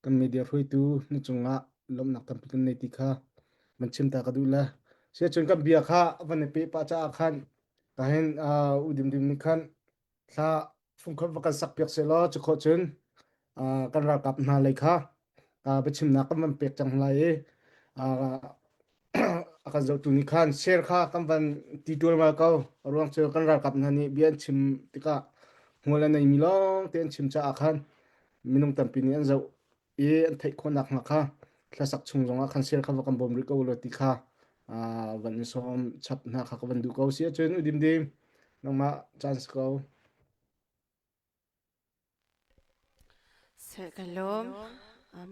kan media hruaitu na cungah lawmhnak tampi kan nei ti kha van chim ta ka duh le siacun kan bia kha van i peh pah caah khan ka hin u dimdim nih khan thla fungkhat va kan sak piak seh law cu khawh cun kan ralkap hna lei kha biachimnak kan van pek cang lai i a kan zohtu nih khan share kha kan van ti ṭualmal ko. A ruang cu kan ralkap hna nih bia an chim tikah hmual a neimi lawng te an chim caah khan minung tampi nih an zoh i an theih khawh nakhnga kha hlasak chung zongah khan share kha va kan bawm rih ko law ti kha van in sawm chap hna kha ka van duh ko. Si ahcun u Dimdim nangmah caan si ko. Seh ka lawm.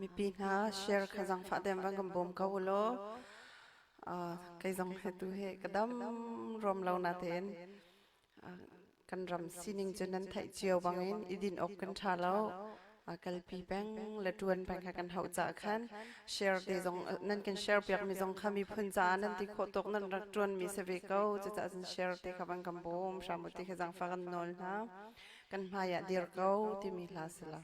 Mipi hna share kha zangfah tein van kan bawm ko u law. Kei zong he tu he ka dam rom lo natein kan ram sining cu nan theih cio bangin i din awk kan ṭha lo. Kalpi peng le ṭuan peng kha kan hauh caah khan share te zong nan kan share piak mi zong kha miphun caah nan ti khawh tawk nan rak ṭuan mi si ve ko. Cucaah cun share te kha van kan bawm hram u ti kha zangfah kan nawl hna. Kan hmai ah dir ko timi hla si la.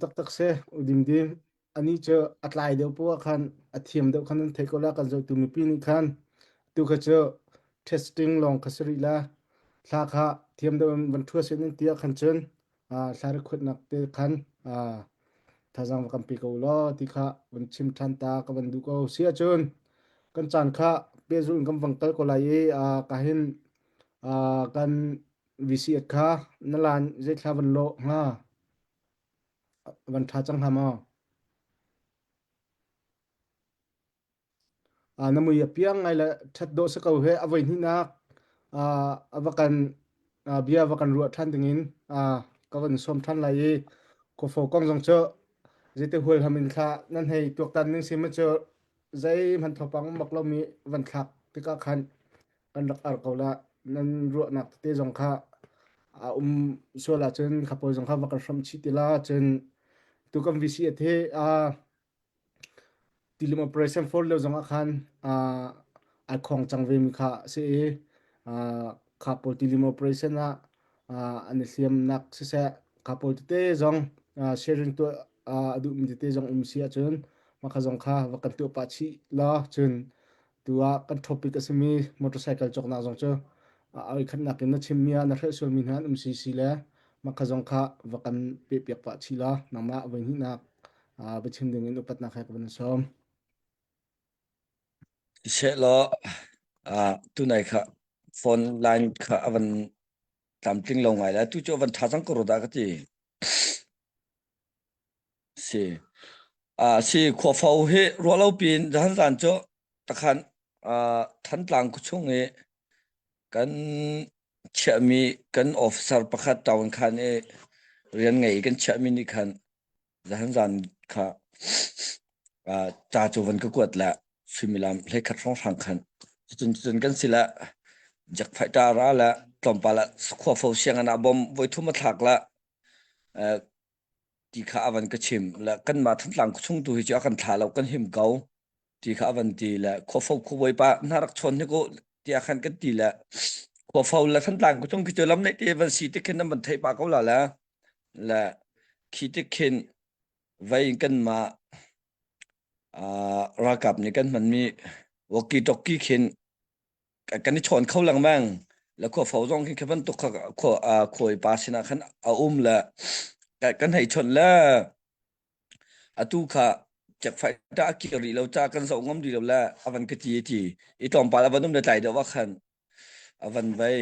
taktak si. Udim dim. Ani cu a tlai deuh poah khan a thiam deuh khan an theih ko la kan zohtu mipi nih khan tu kha cu testing lawng kha si rih la. Thla kha thiam deuh in van ṭhua sin in tiah khan cun thla rekhutnak te khan thazaang va kan pe ko law ti kha van chim ṭhan ta ka van duh ko. Si ahcun kan caan kha pehzulh in kan vang kal ko lai i ka hin kan VC kha na lan zeithla van lawh hnga van ṭha cang hnga maw? Na mui a piang ngai le ṭhat dawh si ko he a voi hnihnak a va kan bia va kan ruah ṭhan dingin ka van sawm ṭhan lai i khuafo kong zong cu zeite hualham in thla nan hei tuaktan ning si ma cu zeihmanh thawpang um bak lomi van thlak tikah khan kan rak ar ko la nan ruahnak tete zong kha a um sual ahcun kha pawl zong kha va kan hramh chih ti la cun tu kan VC a the a tilim operation for lio zong ah khan ai khong cang ve mi kha si i kha pawl tilim operation ah an i hliamnak siseh kha pawl tete zong sharing tuah a duhmi tete zong um si ahcun mah kha zong kha va kan tuah pah chih law cun tu ah kan topic a simi motorcycle cawknak zong cu a khatnak in na chimmi ah na hrelh sualmi hna an um si si le mah kha zong kha va kan pehpiak pah chih law nangmah voi hnihnak biachim ding in upatnak he ka van sawm. Sehlaw tunai kha phone line kha a van tlamtling lo ngai la tu cu a van tha cang ko ru dah ka ti. Si. Ah si khuafo hi ruahlo piin zahan zan cu takhan ah Thantlang khuachung i kan chiahmi kan officer pakhat town khan i rian ngei kan chiahmi nih khan zahan zan kha ah ca cu van ka kuat le suimilam 11 hrawnghrang khan cucun cucun kan si le Jack fighter ra le tlawmpal ah khuafo sianginn ah bom voithum a thlak le eh, ti kha a van ka chim le kanmah Thantlang chung tu hi cu a kan thla lo kan him ko ti kha a van ti le khuafo khuabawi pa hna rak chawn hi ko tiah khan kan ti le khuafo le Thantlang chung khi cu lam neih te van si tik khin nan van theih pa ko la le le khi tik khin vei kanmah ralkap nih kan hmanmi walkie talkie khin kan i chawn kho lengmang le khuafo zong khi khi bantuk kha khuawi pa sinah khan a um le kan hei chawnh le atu kha cekfai ta a kir rih lo ca kan zoh ngam rih lo le a van ka ti ti i tlawmpal a van um le tlai deuh ah khan a van vei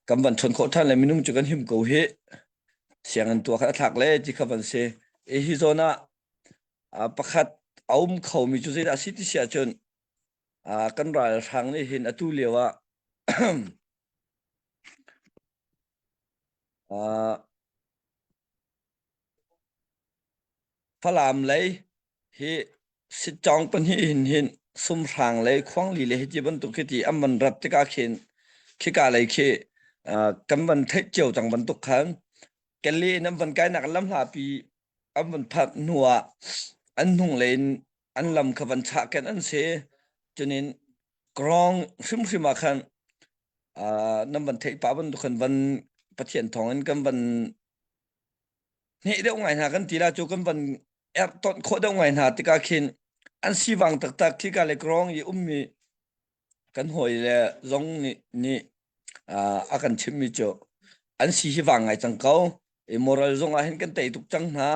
kan van chawn khawh ṭhan le minung cu kan him ko hi sianginn tua kha a thlak le ti kha van si i hi zawn ah pakhat a um khomi cu zeidah a si ti si ahcun Kan ralhrang nih hin atu lio ah Falam lei hi Sitcawng pahnih hin hin Sumhrang lei Khuangli lei hi ti bantuk khi ti an van rat tikah khin khika lei khi kan van theih cio cang bantuk khan Kali in an van kainak lamhlapi an van phanh hnu ah an hnung lei in an lam kha van chah ken an si. Cunin krawng hrimhrim ah khan uh, nan van theih pah bantuk khan van Pathian thawng in kan van hneh deuh ngai hna kan ti la cu kan van erh tonh khawh deuh ngai hna tikah khin an sivang taktak khika le krawng i ummi kan hawi le zong nih nih uh, a kan chimmi cu an si hi vang ngai cang ko i moral zong ah hin kan tei tuk cang hna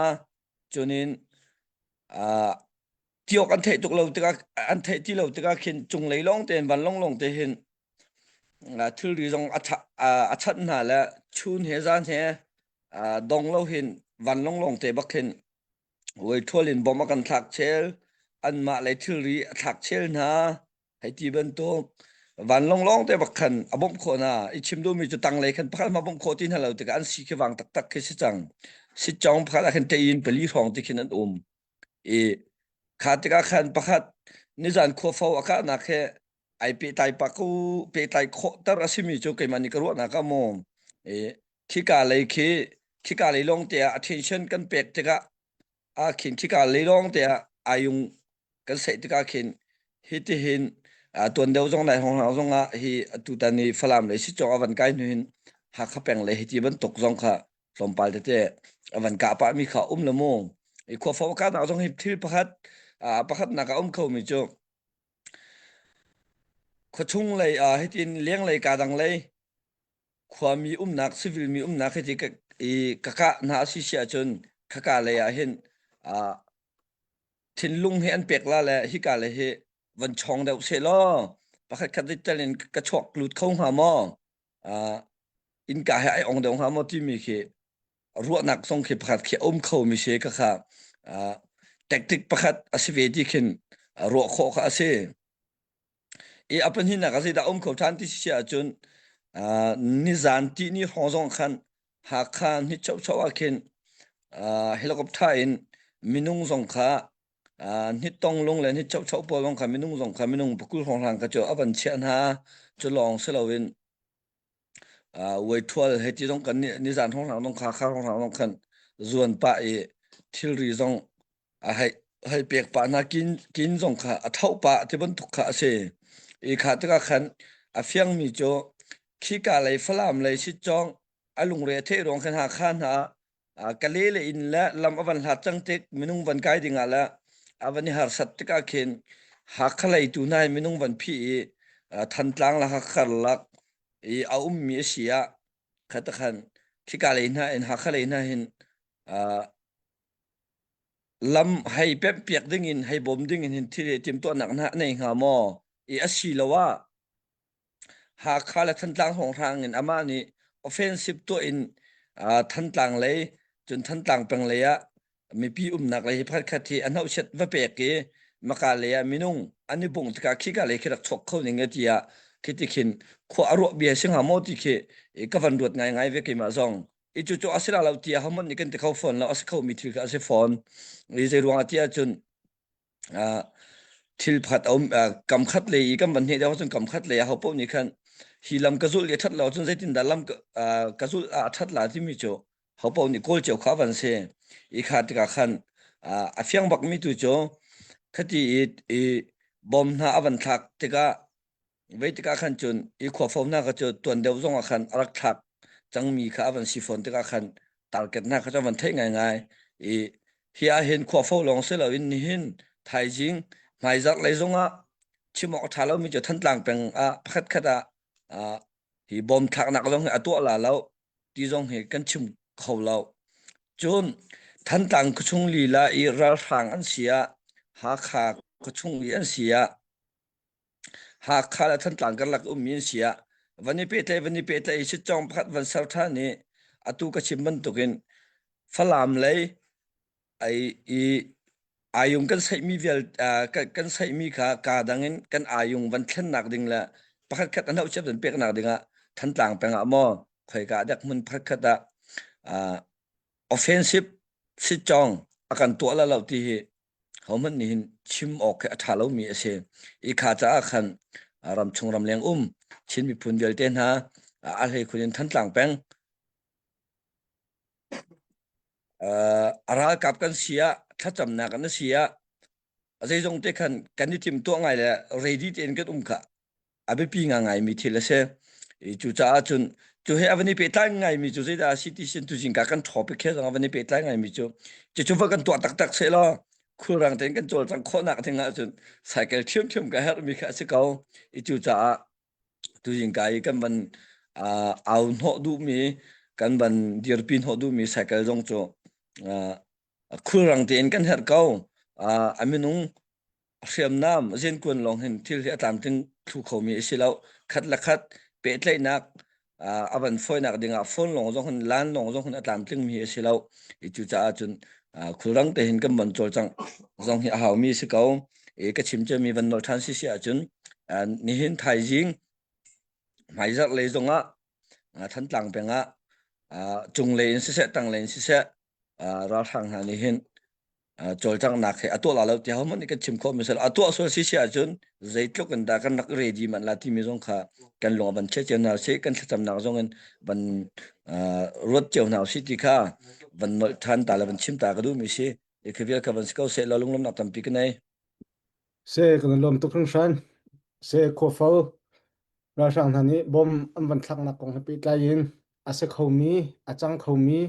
cunin uh, tiok an theih tuk lo tikah an theih ti lo tikah khin cunglei lawng tein van long long te hin thilri zong a chat hna le chun he zan he dong lo hin van long long te bak hin voi thual in bom a kan thlak chel anmah le thilri a thlak chel hna hei ti bantuk vanlawng lawng te bak khan a bawmh khawh hna i chim duhmi cu tanglei khan pakhat hmanh bawmh khawh ti hna lo tikah an si khi vang taktak khi si cang si cong pakhat ah khan tein pali hrawng ti khin an um i kha tikah khan pakhat nizan khuafo a kahnak he ai pehtlai pa ko pehtlai khawh ter a simi cu keimah nih ka ruahnak ah maw i khika lei khi khika lei lawng te ah attention kan pek tikah ah khin khika lei lawng te ah ayung kan seih tikah khin hi ti hin tuan deuh zong nai hong hlang zong ah hi atutan i Falam lei si cawk a van kai hnu hin Hakha peng lei hi ti bantuk zong kha. Tlawmpal tete a van kah pah mi kha um la mu. I khuafo kahnak zong hi thil pakhat pakhatnak a um kho mi cu khuachung lei ah hitin lenglei ka dang lei khuami umnak civil mi umnak hiti ka i ka kah hna a si si ahcun khaka lei ah hin thinlung hi an pek la le hika le hi van chong deuh seh law pakhat khat tel in ka chuak lut kho hnga maw innka he ai ong deuh hnga maw timi khi ruahnak zong khi pakhat khi um kho mi si ka kha tactic pakhat a si ve ti khin ruah khawh kha a si. I a pahnihnak ah zeidah a um kho ṭhan ti si ahcun nizan tihni hrawng zong khan Hakha hnichohchoh ah khin helicopter in minung zong kha hnittonglung le hnichohchoh pawl zong kha minung zong kha minung pakul hrawnghrang kha cu a van chiah hna. Cu lawng si loin Uaithual hei ti zong kan nizan hrawnghrang zong kha kha hrawnghrang zong khan zuan pah i thilri zong a hei hei pek pah hna kin kin zong kha a tho pah ti bantuk kha a si. I kha tikah khan a fiangmi cu khika lei Falam lei Sitcawng a lungre a theih ruang khan Hakha hna Kale le inn le lam a van hlat cang tik minung van kai ding ah le a van i harsat tikah khin Hakha lei tu hna hi minung van phih i Thantlang le Hakha karlak i a ummi a si ah kha khan khika lei hna in Hakha lei hna hin lam hei pemhpiak ding in hei bawm ding in hin thil hi timhtuahnak hna nei hnga maw i a si lo ah Hakha le Thantlang hrawnghrang in amah nih offensive tuah in Thantlang lei cun Thantlang peng lei ah mipi umnak lei hi pakhatkhat hi a hnohchiat va pek i maka lei ah minung an i bungh tikah khika lei khi rak chuak kho ning tiah khi ti khin khua a ruah bia si hnga maw ti khi ka van ruat ngaingai ve keimah zong. I cucu a si la lo tiah hohmanh nih kan ti kho fawn lo a si khomi thil kha a si fawn. I zei ruangah tiah cun thil pakhat a um kam khat lei i kan van hne deuh ahcun kam khat lei aho paoh nih khan hi lam ka zulh i a ṭhat lo ahcun zeitindah lam ka zulh ah a ṭhat la timi cu ho paoh nih kawl cio kha van si i kha tikah khan a fiang bakmi tu cu khati i i bom hna a van thlak tikah Vei tikah khan cun i khuafo hna kha cu tuan deuh zongah khan a rak thlak cangmi kha a van si fawn tikah khan target hna kha cu an van theih ngaingai i hi ah hin khuafo lawng si loin nihin thaizing hmaizarh lei zongah chim awk a ṭha lomi cu Thantlang peng ah pakhatkhat ah uh, hi bom thlaknak zong hi a tuah la lo ti zong hi kan chim kho lo. Cun Thantlang khuachung lila i ralhrang an si ah Hakha khuachung i an si ah Hakha le Thantlang karlak ummi an si ah van i pehtlaih van i pehtlaih i sitcawng pakhat van ser ṭhan i atu ka chim bantukin Falam lei ai i ayung kan saihmi vial kan saihmi kha kaa dang in kan ayung van thlennak ding le pakhat khat an hauhchiap van peknak ding ah Thantlang peng ah maw khoika dek hmun pakhat khat ah offensive sitcawng a kan tuah la lo ti hi hohmanh nih hin chim awk khi a ṭha lomi a si. I kha caah khan ramchung ramleng um Chin miphun vialte hna a hleikhun in Thantlang peng a ralkap kan si ah thlacamnak an si ah zeizong te khan kan i timtuah ngai le ready tein kan um kha a biapi ngaingaimi thil a si. I cucaah cun cu he a van i pehtlai ngaimi cu zeidah a si ti sin tuzing ka kan topic he zong a van i pehtlai ngaimi cu cucu va kan tuah taktak seh law khulrang tein kan cawlcangh khawhnak ding ahcun cycle ṭhiamṭhiam ka herhmi kha a si ko. I cucaah tuzing ka i kan van uh, au hnawh duhmi kan van dirpi hnawh duhmi cycle zong cu uh, khulrang tein kan herh ko. Uh, a minung hriamnam zenkuan lawng hin thil hi a tlamtling thlu khomi a si lo. Khat le khat pehtlaihnak a van fawinak dingah phone lawng zong hin lan lawng zong hin a tlamtlingmi a si lo. I cucaah cun khulrang te hin kan van cawlcangh zong hi a haumi a si ko. I ka chim ciami van nolh ṭhan si si ahcun nihin thaizing hmaizarh lei zongah Thantlang peng ah cunglei in siseh tanglei in siseh ralhrang hna nih hin cawlcanghnak he a tuah la lo tiah hohmanh nih kan chim khawh mi a tuah sual si si ahcun zeitluk in dah kan rak ready manh la timi zong kha kan lung a van chia cio hna usih kan thlacamnak zong in van ruat cio hna usih ti kha van nolh ṭhan ta le van chim ta ka duh mi si i khi vial kha van si ko seh law lunglawmhnak tampi ka nei Se kan lawm tuk hringhran. Se khuafo ralhrang hna nih bom an van thlaknak kong he pehtlai in a si khomi, a cang khomi.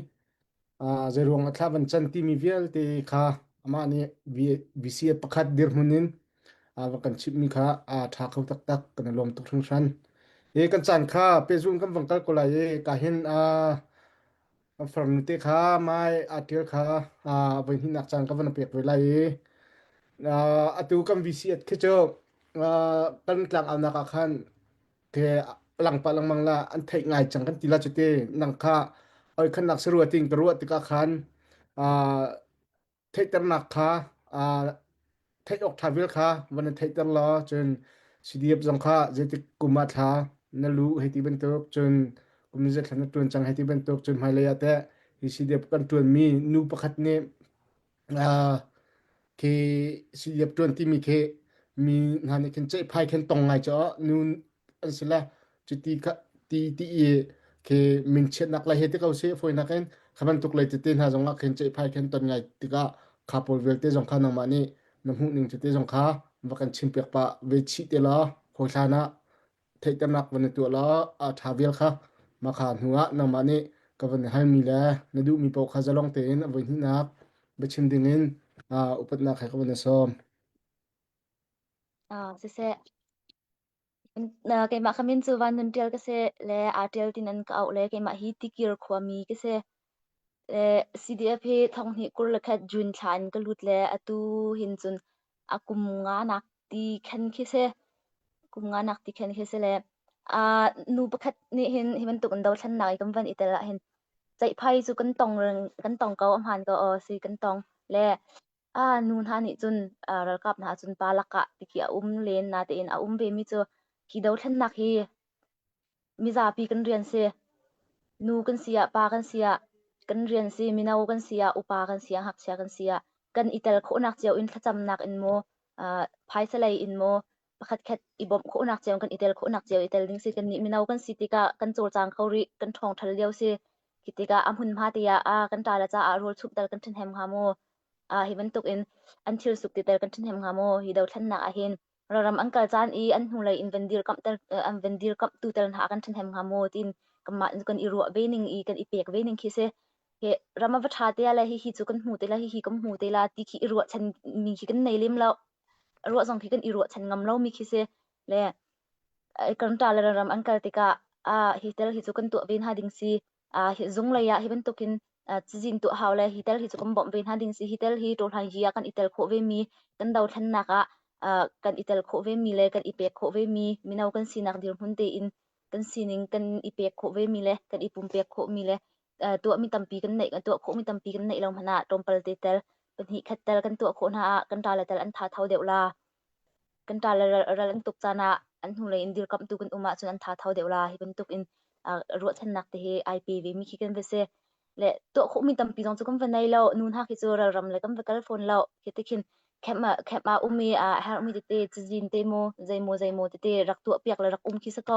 Zeiruang ah thla van can timi vialte kha amah nih VCF pakhat dirhmun in va kan chimhmi kha a ṭha kho taktak kan i lawm tuk hringhran. Hi kan caan kha pehzulh kan vang kal ko lai i ka hin kan farnu te kha mai aa ṭial kha voi hnihnak caan ka van pek ve lai i atu kan VCF khi cu kan tlang aunak ah khan ke lang pa lengmang la an theih ngai cang kan ti la cute nang kha oi khannak sarua ting ka ruah tikah khan theihternak kha theih awk tha vial kha van in theihter law cun CDF zong kha zeitik kum ah thla na lu hei ti bantuk cun kum zeithla thla na tuan cang hei ti bantuk cun hmailei ah teh hi CDF kan tuanmi nu pakhat nih Khi CDF ṭuan timi khi mi hna nih khin ceihphai khin tong ngai cu nu an si le cuti kha ti ti i khi minchiatnak lei he ti ko seh fawinak in kha bantuk lei tete hna zong ah khin ceihphai khin ton ngai tikah kha pawl vialte zong kha nangmah nih na hmuh ning tete zong kha va kan chimpiak pah ve chih te law hawi hlan ah theihternak van i tuah law a ṭha vial kha mah kha hnu ah nangmah nih ka van i halmi le na duhmi paoh kha zalong tein a voihnihnak biachim dingin upatnak he ka van i sawm. Siseh, keimah ka min cu Van Nun Ṭial ka si le aa ṭial tin an ka auh le keimah hi Tikir khuami ka si. Le CDF hi thonghnih 21 June thla in ka lut le atu hin cun a kum nga nak ti khen khi si. Kum nga nak ti khen khi si le nu pakhat nih hin hi bantuk in dothlennak i kan van i tel ah hin ceihphai cu kan tong reng kan tong ko a hmaan ko aw si kan tong le nu hna nih cun ralkap hna cun pa lakah ti khi a um len natein a um ve mi cu hi dothlennak hi Mizapi kan rian si. Nu kan si ah, pa kan si ah, kan rian si. Mino kan si ah, upa kan si ah, ngakchia kan si ah, kan i tel khawhnak cio in thlacamnak in maw, phaisa lei in maw, pakhatkhat i bawmh khawhnak cio kan i tel khawhnak cio i tel ding si. Kannih mino kan si tikah kan cawlcang kho rih, kan ṭhawng ṭhal lio si. Khi tikah a hmunhma te ah kan ṭa le caah rawl chumh tal kan ṭhahnem hnga maw? Hi bantuk in an thil suk ti tel kan ṭhahnem hnga maw? Hi dothlennak ah hin Ralram an kal caan i an hnulei in van dirkamhter an van dirkamhtu tel hna kan ṭhahnem hnga maw tiin kanmah kan i ruah ve ning i kan i pek ve ning khi si. Hi ram a va ṭha te ah le hihi cu kan hmu te la hihi kan hmu te la ti khi i ruahchan mi khi kan nei lem lo. Ruah zong khi kan i ruahchan ngam lo mi khi si. Le kan ṭa le ram an kal tikah ah hi tel hi cu kan tuah ve hna ding si. Hi zung lei ah hi bantukin cazin tuah hau le hi tel hi cu kan bawmh ve hna ding si hi tel hi ṭawlhlan yi ah kan i tel khawh ve mi kan dothlennak ah kan i tel khawh ve mi le kan i pek khawh ve mi mino kan sinak dirhmun tein kan sining kan i pek khawh ve mi le kan i pumpek khawh mi le tuah mi tampi kan neih tuah khawh mi tampi kan neih lo hmanh ah tlawmpal te tel pahnih khat tel kan tuah khawh hna ah kan ṭa le tel an tha tho deuh la. Kan ṭa le ral an tuk caan ah an hnulei in dirkamhtu kan um ahcun an tha tho deuh la. Hi bantuk in ruahchannak te hi ai pe ve mi khi kan va si. Le tuah khawhmi tampi zong cu kan va nei lo. Nu hna khi cu ralram le kan va kal fawn lo. Khi ti khin camp ah camp ah um i a herhmi tete cazin te maw zeimaw zeimaw tete rak tuah piak le rak um khi si ko.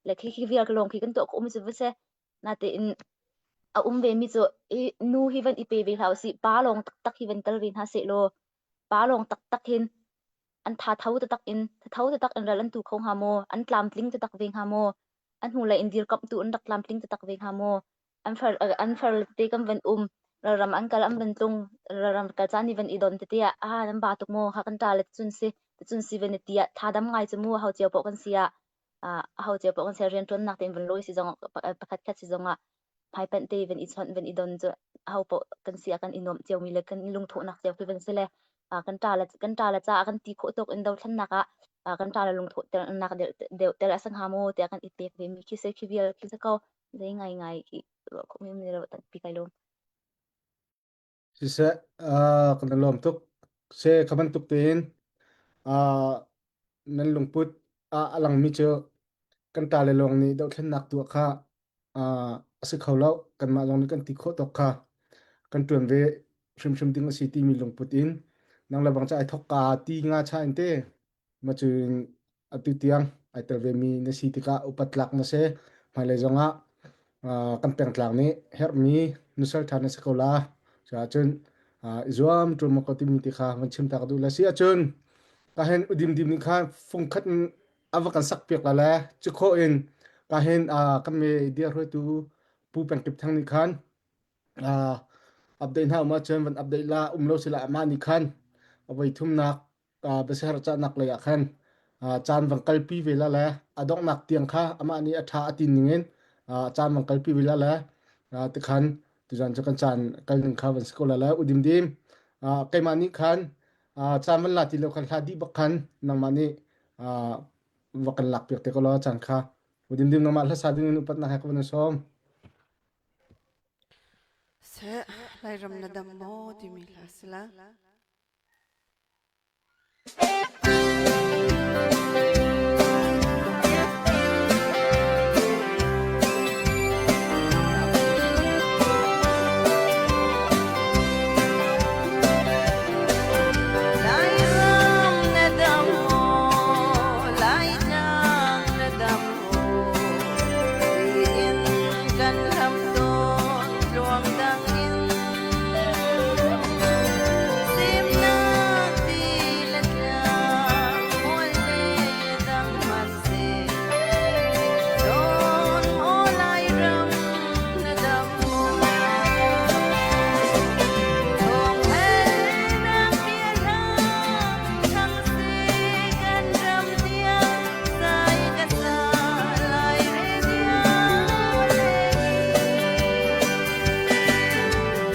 Le khi khi vial lawng khi kan tuah khawhmi cu va si. Natein a um ve mi cu i nu hi van i pe ve hlah usih pa lawng taktak hi van kal ve hna seh law pa lawng taktak hin an tha tho taktak in tha tho taktak in ral an tu kho hnga maw? An tlamtling taktak ve hnga maw? An hnulei in dirkamhtu an rak tlamtling taktak ve hnga maw? An far an far tete kan van um ralram an kal an van tlung ralram kal caan i van i don tete ah ah nan ba tuk maw kha kan ṭa le ticun si ticun si van i ti ah tha dam ngai cu mu ho cio paoh kan si ah ho cio paoh kan si rianṭuannak tein van lawi si zong pakhat khat si zong ah hmaipanh te van i chawnh van i don cu ho paoh kan si ah kan i nuamh ciomi le kan lungthawhnak cio khi van si le kan ṭa le kan ṭa le caah kan ti khawh tawk in dothlennak ah kan ṭa le lungthawh nak deuh tel a si hnga maw tiah kan i pek ve mi khi si khi vial khi si ko zei ngai ngai khi ruah khawh mi lo tampi kai lawm. Siseh, kan i lawm tuk. Se kha bantuk tein nan lungput ah a langmi cu kan ṭa le lawng nih dohthlennak tuah kha a si kho lo. Kanmah zong nih kan ti khawh tawk kha kan ṭuan ve hrimhrim ding a si timi lungput in nang le bang ca ai thawk ka ti nga cha in te Macun atu tiang ai tel vemi na si tikah upat tlak na si. Hmailei zongah kan pengtlang nih herhmi nusal ṭha na si ko la. Cuahcun i zuam ṭul maw ko timi ti kha van chim ta ka duh le si ahcun ka hin udim dim nih khan fungkhat in a va kan sak piak la le cu khawh in ka hin kan me dia hruaitu Pu Peng Kip Thang nih khan. Update hna um ahcun van update la um lo sila amah nih khan a voi thumnak biaser cahnak lei ah khan caan van kalpi ve la le a donghnak tiang kha amah nih a ṭha a ti ning in caan van kalpi ve la le tikhan tuzan cu kan caan kal ning kha van si ko la le udim dim keimah nih khan caan van la ti lo khan hla dih bak khan nangmah nih va kan lak piak te ko law caan kha udim dim nangmah hlasa ding in upatnak he ka van sawm. Seh, Lairam na dam maw timi hla si la. Lairam na dam maw, Laitlang na dam maw, tiin kan hlam tawn tluang dang in. Semnak ti le tlang, mual le dang hmanhseh, Dawn maw Lairam na dam maw? Thawnghalnak bia hlang thang seh kan ram tiang sai ka sa lai radio le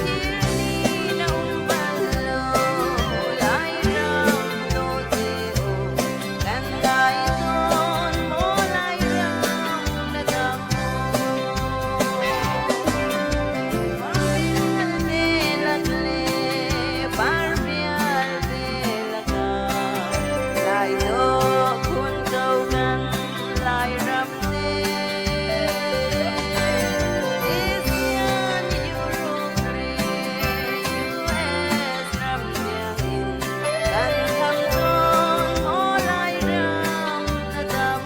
Thilni na um bal lo Lairam dawte aw kan ngai tawn maw Lairam na dam maw Kan lam tawn maw lai ram na dam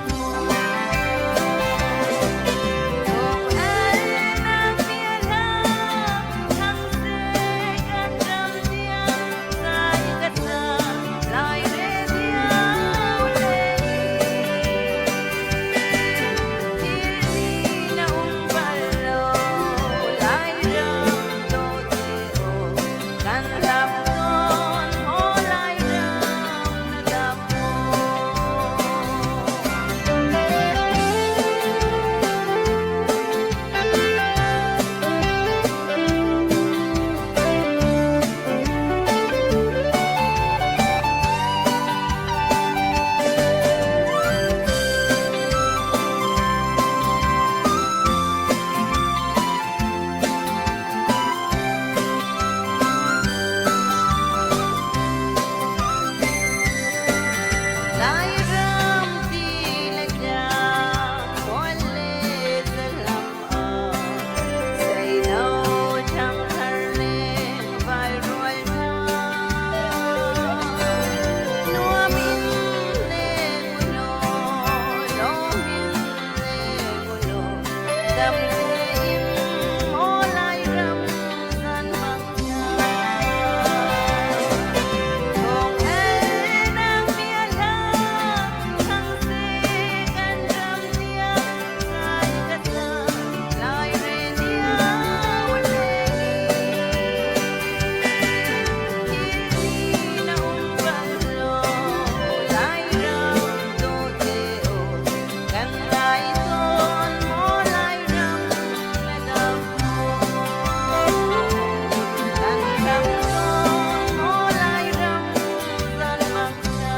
maw? Lairam ti le tlang mual le zalam ah seino ṭhangthar le vai rual hna. Nuam in leng ulaw, lawm in leng ulaw, dam tein maw Lairam zan hmang hna. Thawnghalnak bia hlang thang seh kan ram tiang sai ka sa lai radio le Thilni na um bal lo Lairam dawte aw kan ngai tawn maw Lairam na dam maw Kan ram tawn maw Lairam zan mang hna.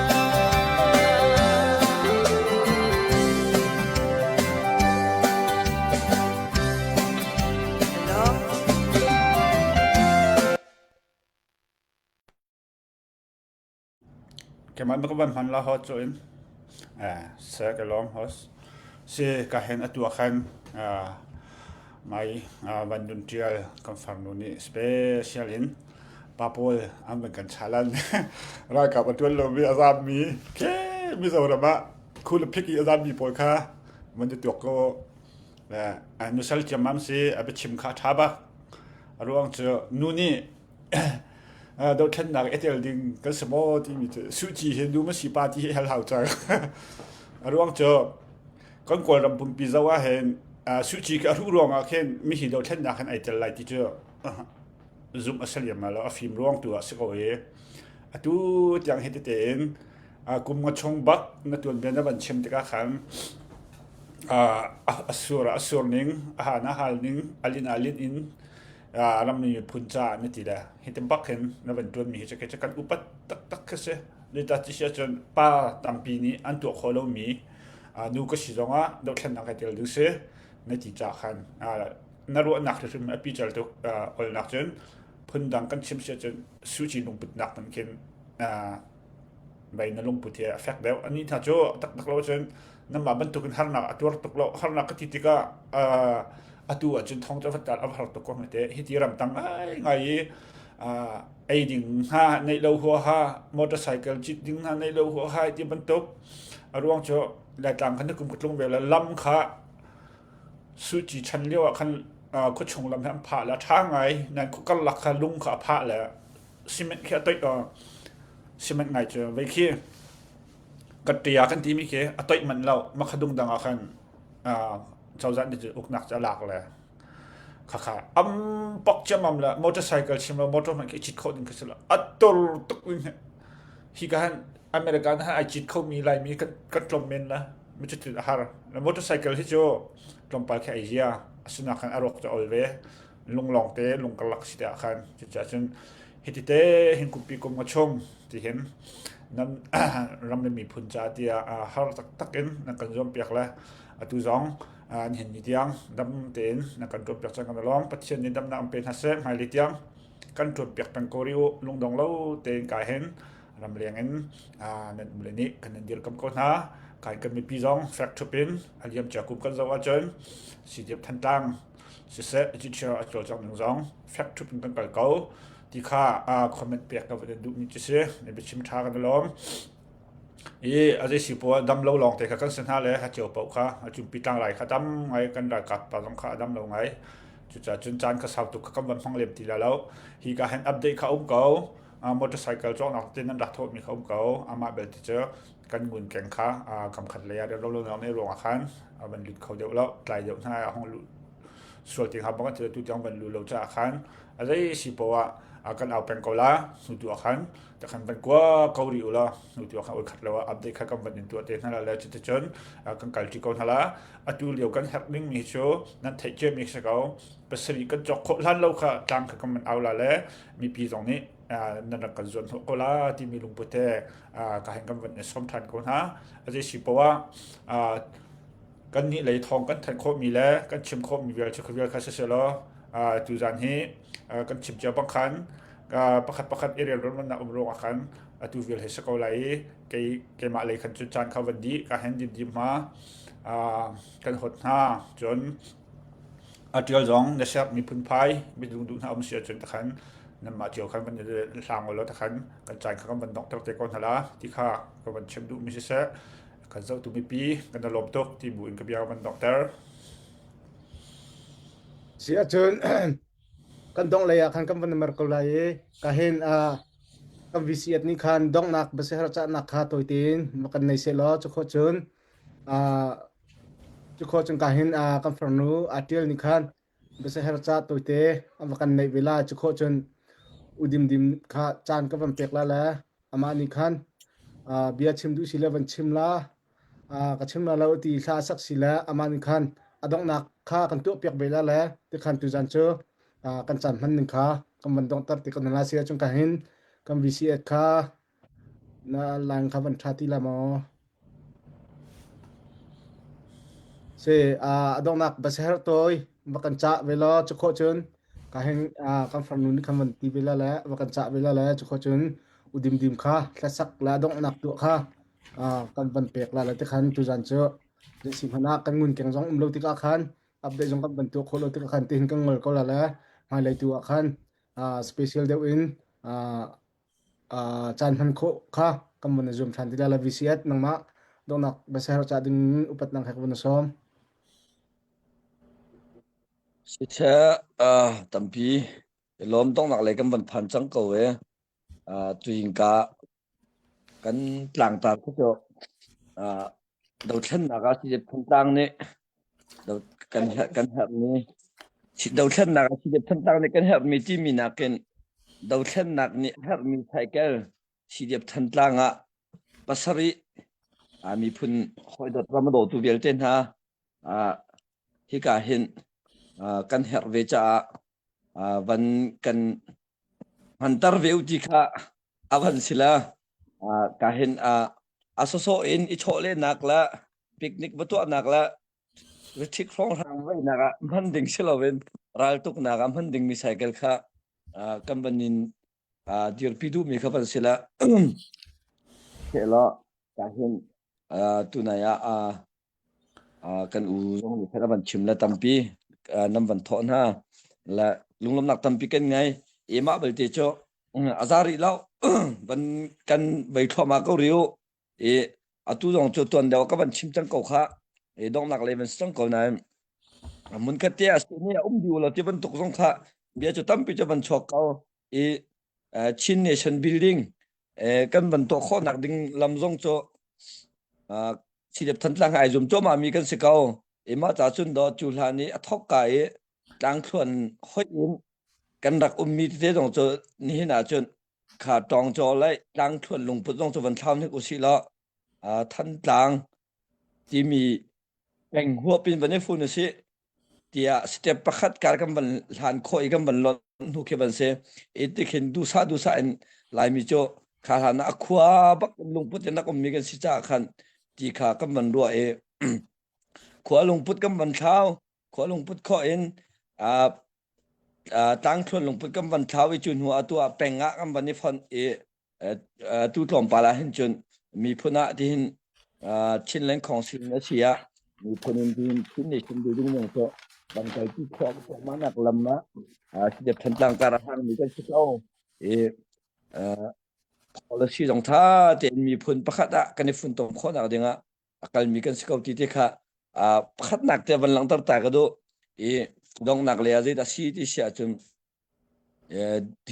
Hello. Keimah ka van hman la hot cu in se ka lawm host si ka hen atu ah khan mai van dun tial kan farnu nih special in pa pawl an van kan chalan ralkap a tuan lomi a zammi ke Mizoram ah khul phik i a zammi pawl kha van ti tuak ko nusal ciammam si a biachim kha a ṭha bak a ruang cu nu nih dothlennak i tel ding kan si maw timi cu Suh Kyi hi nu ma si pa ti hi hal hau cang. A ruang cu kan Kawlram pumpi zoh ah hin Suh Kyi khi a hruh ruangah khin mihi dothlennak hin ai tel lai ti cu. zumh a si lem lo a fim ruang tu ah si ko i atu tiang hi tete in kum nga chung bak na tuanbia na van chim tikah khan a sur a sur ning a han a hal ning a lin a lin in rammi miphun caah na ti le hi ti bak hin na van tuanmi hi cu kan upat taktak khi si zeicah ti si ahcun pa tampi nih an tuah khawh lomi nu ka si zongah dohthlennak kai tel ding si na ti ca khan na ruahnak hrimhrim a pical tuk olnak cun phundang kan chim si ahcun suci lungputnak man khin mei na lungput hi a fek deuh. Anih hna cu taktak lo cun nanmah bantukin harnak a tuar tuk lo. Harnak ka ti tikah atu ahcun thong cu a va a va har tuk ko hme te. Hiti ramtang ngaingai i ei ding hna neih lo huaha, motorcycle cit ding hna neih lo huaha ti bantuk. A ruang cu Laitlang khan na kum ka tlung ve le lam kha Suci chan lio ah khan khuachung lam hi an phah le a ṭha ngai. Nan khua karlak kha lung kha a phah le cement khi a toih cement ngai cu vei khi katṭia kan timi khi a toih manh lo makhadung dang ah khan cozah nih uknak cu a lak le khakha am pak ciammam le motorcycle chim lo motor hmanh khi i cit khawh ding khi si lo a tur tuk ding hi hi ka han America na han ai cit khomi Laimi kan kan tlawm men la mi cu a har motorcycle hi cu tlawmpal khi ai zia asinain khan a rawk cu ol ve lunglawng te lungkarlak si te ah khan cucaah cun hiti te hin kumpi kum nga chung ti hin nan ram le miphun ca tiah har taktak in nan kan zuampiak le atu zong nihin ni tiang dam tein nan kan tuanpiak cang kan lawng Pathian nih damnak an pe hna seh hmailei tiang kan tuanpiak peng ko rih u lungdong lo tein ka hin ramleng in nan um le nih kan nan dirkam ko hna kai kan mipi zong fek thup in a liam cia kum kan zoh ahcun CDF Thantlang siseh Egyptian a cawlcangh ning zong fek ṭhup in kan kal ko ti kha comment pek ka van duhmi cu si na biachim ṭha kan i lawm i a zei si poah dam lo lawng te kha kan si hna le ha cio paoh kha a cumpi tlangrai kha dam ngai kan ralkap pa zong kha a dam lo ngai cucaah cun caan kha sau tuk kha kan van hmang lem ti la lo hi ka hen update kha um ko motorcycle cawknak te nan rak thawhmi kha um ko amah belte cu kan ngun keng kha kam khat lei ah rem lo ne ruang ah khan a van lut kho deuh lo tlai deuh hna a hong luh sual ti kha bang ti tu tiang van lu lo caah khan a zei si poah kan au peng ko la hnu tu ah khan ta khan van kua ko ri u la hnu tu ah khan oi khat lo ah update kha kan van in tuah te hna la le cuticun kan kal ṭi ko hna la atu lio kan herh ding mi cu nan theih cia mi si ko pasarih kan cawk khawh hlan lo kha tlang kha kan van au la le mipi zong nih nan rak kan zuan hnawh ko la timi lungput he ka hen kan van i sawm ṭhan ko hna. A zei si poah ah kan nih lei thawng kan thanh khawhmi le kan chim khawhmi vial cu vial kha siseh law tuzan hi kan chim cia bang khan pakhat pakhat i relrawnnak um ruangah khan atu vial he si ko lai i kei keimah lei khan cun caan kha van dih ka hen dim dim hma kan hot hna cun A ṭial zong na sermi phunphai midung duh hna um si ahcun takhan nanmah cio khan van i hlang ulaw takhan kan caan kha kan van donghter te ko hna la ti kha ka van chim duhmi siseh kan zohtu mipi kan i lawm tuk ti bu in ka bia ka van donghter. Si ahcun kan dongh lei ah khan kan van mer ko lai i ka hin kan VCF nih khan donghnak biasiher cahnak kha tawi tein kan nei seh law cu khawh cun Cu khawh cun ka hin kan farnu aa ṭial nih khan biasaher ca tawite a va kan neih ve lai. Cu khawh cun u Dimdim kha caan ka van pek la le amah nih khan bia chim duh si le van chim la, ka chim la lo ti hla a sak si le amah nih khan a donghnak kha kan tuahpiak ve la le tikhan tuzan cu kan caan hman ning kha kan van donghter ti kan la si ahcun ka hin kan VCS kha Na line kha van ṭha ti la maw? Si, a donghnak biaser tawi va kan cah ve law cu khawh cun ka heng kan farnu nih khan van ti ve la le va kan cah ve la le cu khawh cun u dimdim kha hlasak le a donghnak tuah kha kan van pek la le tikhan tuzan cu zeisi hmanh ah kan ngun keng zong um lo tikah khan update zong kan van tuah khawh lo tikah khan tihin kan ngol ko la le hmailei tu ah khan special deuh in caan hman khawh kha kan vun i zuam ṭhan ti lai la VCS nangmah donghnak biaser ca ding in upatnak he ka vun i sawm. Siseh, tampi i lawm donghnak lei kan van phan cang ko e. Tuingka kan tlangtar cu dothlennak ah si Thantlang nih kan kan herhmi. Dothlennak ah CDF Thantlang nih kan herhmi timi nakin dothlennak nih herhmi cycle CDF Thantlang ah pasarih miphun hawidawt ram a dawtu vialte hna hika hin kan herh ve caah van kan hmanter ve u ti kha a van si la. Ka hin a sawsawh in i chawhlehnak le picnic va tuahnak le Ritthik hrawnghrang veihnak ah hman ding si loin raltuknak ah hman dingmi cycle kha kan van in dirpi duhmi kha van si la. Law hin tunai ah kan u zong nih khan a van chim le tampi nan van thawh hna le lunglawmhnak tampi kan ngei. I mah belte cu a za rih lo van kan vei thluahmah ko rih u. I atu zong cu tuan deuh ka van chim cang ko kha. I donghnak lei van si cang ko nain mun khat te a si ni a um dih lo ti bantuk zong kha bia cu tampi cu van chuak ko. I Chin Nation Building kan van tuah khawhnak ding lam zong cu Sidep Thantlang ai zum cuahmah mi kan si ko. I mah ca cun do cu hlan i a thok ka i tlangthluan hoih in kan rak ummi tete zong cu nihin ah cun kha tawngcaw le tlangthluan lungput zong cu van thlau hnik usih law Thantlang timi peng huap in van i fun usih tiah step pakhat kar kan van hlan khawh i kan van lonh hnu khi van si. I tikhin duhsah duhsah in Laimi cu kha hlan ah a khua bak in lungput in rak ummi kan si caah khan ti kha kan van ruah i khua lungput kan van thlau khua lungput khawh in tlangthluan lungput kan van thlau i cu hnu ah atu ah peng ah kan van i fonh i tu tlawmpal ah hin cun miphun ah tihin Chinland Council na si ah miphun in tihin Chin Nation building zong cu van kalpi khawh cuahmah nak lam ah Sidep Thantlang kar a hangmi kan si ko i policy zong tha tein miphun pakhat ah kan i funtom khawhnak ding ah a kalmi kan si ko ti te kha pakhatnak te van langhter ta ka duh i donghnak le ah zeidah si ti si ahcun